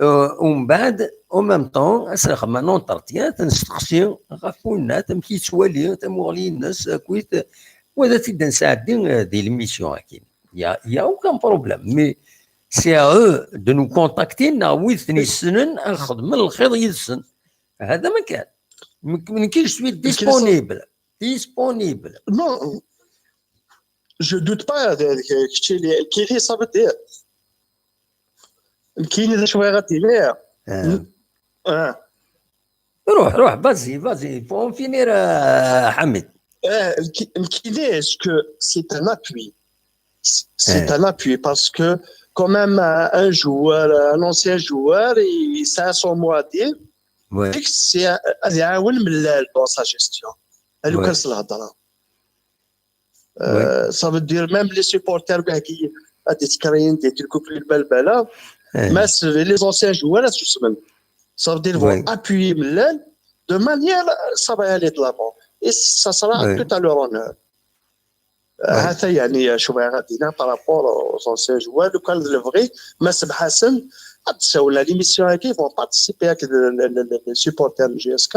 Euh, umbeɛd, en même temps, ad s-nexdem un entretien, ad t-nesteqsi ɣef winnat, amek yettwali tamuɣli-ines, akkit, wa ad t-id-nesɛeddi euh, di l'émission-agi. Il y a, il y a aucun problème. Mais c'est à eux de nous contacter, neɣ wid ten-yessnen, ad xedmen lxiḍ yid-sen. Hada ma kan. Nekk, nekk, je suis disponible. Disponible. Non, je doute pas de, de, de, de, ça veut dire. Kini d acu bɣiɣ ad d-iniɣ. Euh, Ah. Ruḥ, ruḥ, vas-y, vas-y, il faut en finir, euh, Hamid. Eh, Ki- Kini, est-ce que c'est un appui? C'est Eh. Un appui parce que quand même un, un joueur, un ancien joueur, il, il a son mot à dire. Ouais. C'est un, un, un, dans sa gestion. Elle Ouais. Lucas Ladra. Euh, ça veut dire même les supporters qui ont des screens, des trucs plus belles, belles, là. Eh, Mais c'est les anciens joueurs, là, justement. Ça veut dire vont Ouais. appuyer Mellal de manière, ça va aller de l'avant. Et ça sera Ouais. Tout à leur honneur. Ouais. هذا يعني شو بغيت غادي par rapport aux anciens joueurs. لو كان le vrai ما سمح حسن غتساونا l'émission هاكي vont participer avec les, les, les, les supporters du J S K.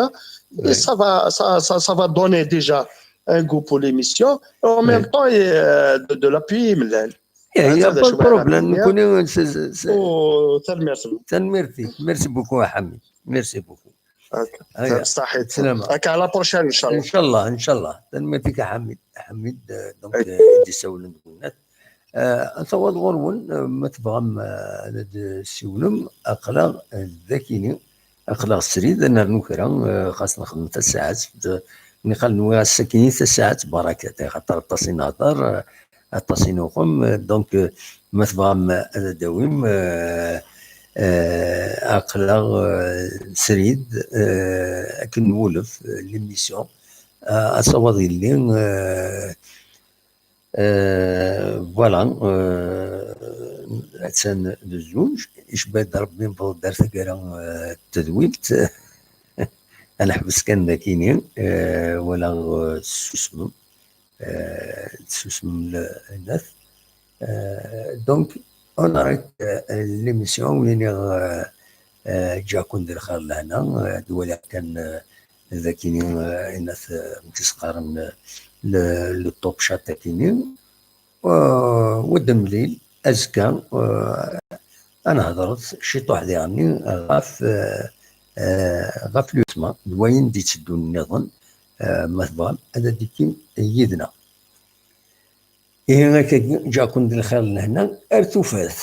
Et Ouais. Ça va, ça, ça, ça va donner déjà un goût pour l'émission. Et en Ouais. Même temps, et, euh, de, de l'appui, Mellal. Il n'y a هذا pas de شو بغيت problème. غادي. نكون س- س- س- Oh, تنميرت. تنميرتي. Merci beaucoup, Hamid. Merci beaucoup. Okay. هيا. صحيت. سلامة. هكا على la prochaine إن شاء الله. ان شاء الله، ان شاء الله. تنميرتك يا حميد. حميد، آه، donc, أوكي. آه، يدي يسولن دونات. Ad taweḍ ɣur-wen, eh, ma tebɣam, eh, ad d-ssiwlem, aql-aɣ, eh, dakini, aql-aɣ srid, ad nernu kra, eh, xas nexdem tasaɛet, d-, niqal nwiɣ ass-akini tasaɛet barakat, axaṭer aṭas i nehder, eh, aṭas i nuxem, eh, donc, eh, ma tebɣam, eh, ad d-tawim, eh, eh, aql-aɣ, eh, srid, eh, akken nwulef, eh, l'émission, eh, asawaḍ yelli, eh, Euh, voilà, euh, attan d zzuǧ, icba-d Rebbi newweḍ-d ar taggara, euh, n tedwilt. Ad neḥbes kan dakini, euh, wala, euh, tessusmem, euh, tessusmem le-, le-, euh, donc, on arrête, euh, l'émission, ur iniɣ, euh, euh, ǧǧiɣ-ken di lxir lehna, euh, ad waliɣ kan, euh, dakini, euh, ayen at, euh, amek i s-qqaren, euh, le, le top chat akini. Euh, wa d amlil, azekka, euh, ad nehḍret ciṭuḥ diɣenni ɣef, euh, euh, ɣef l'UTMA, d wayen d-itteddun nniḍen, euh, ma tebɣam, ad d-tikim yid-neɣ. Ihi akkagi, ǧǧiɣ-ken di lxir lehna, ar tufat.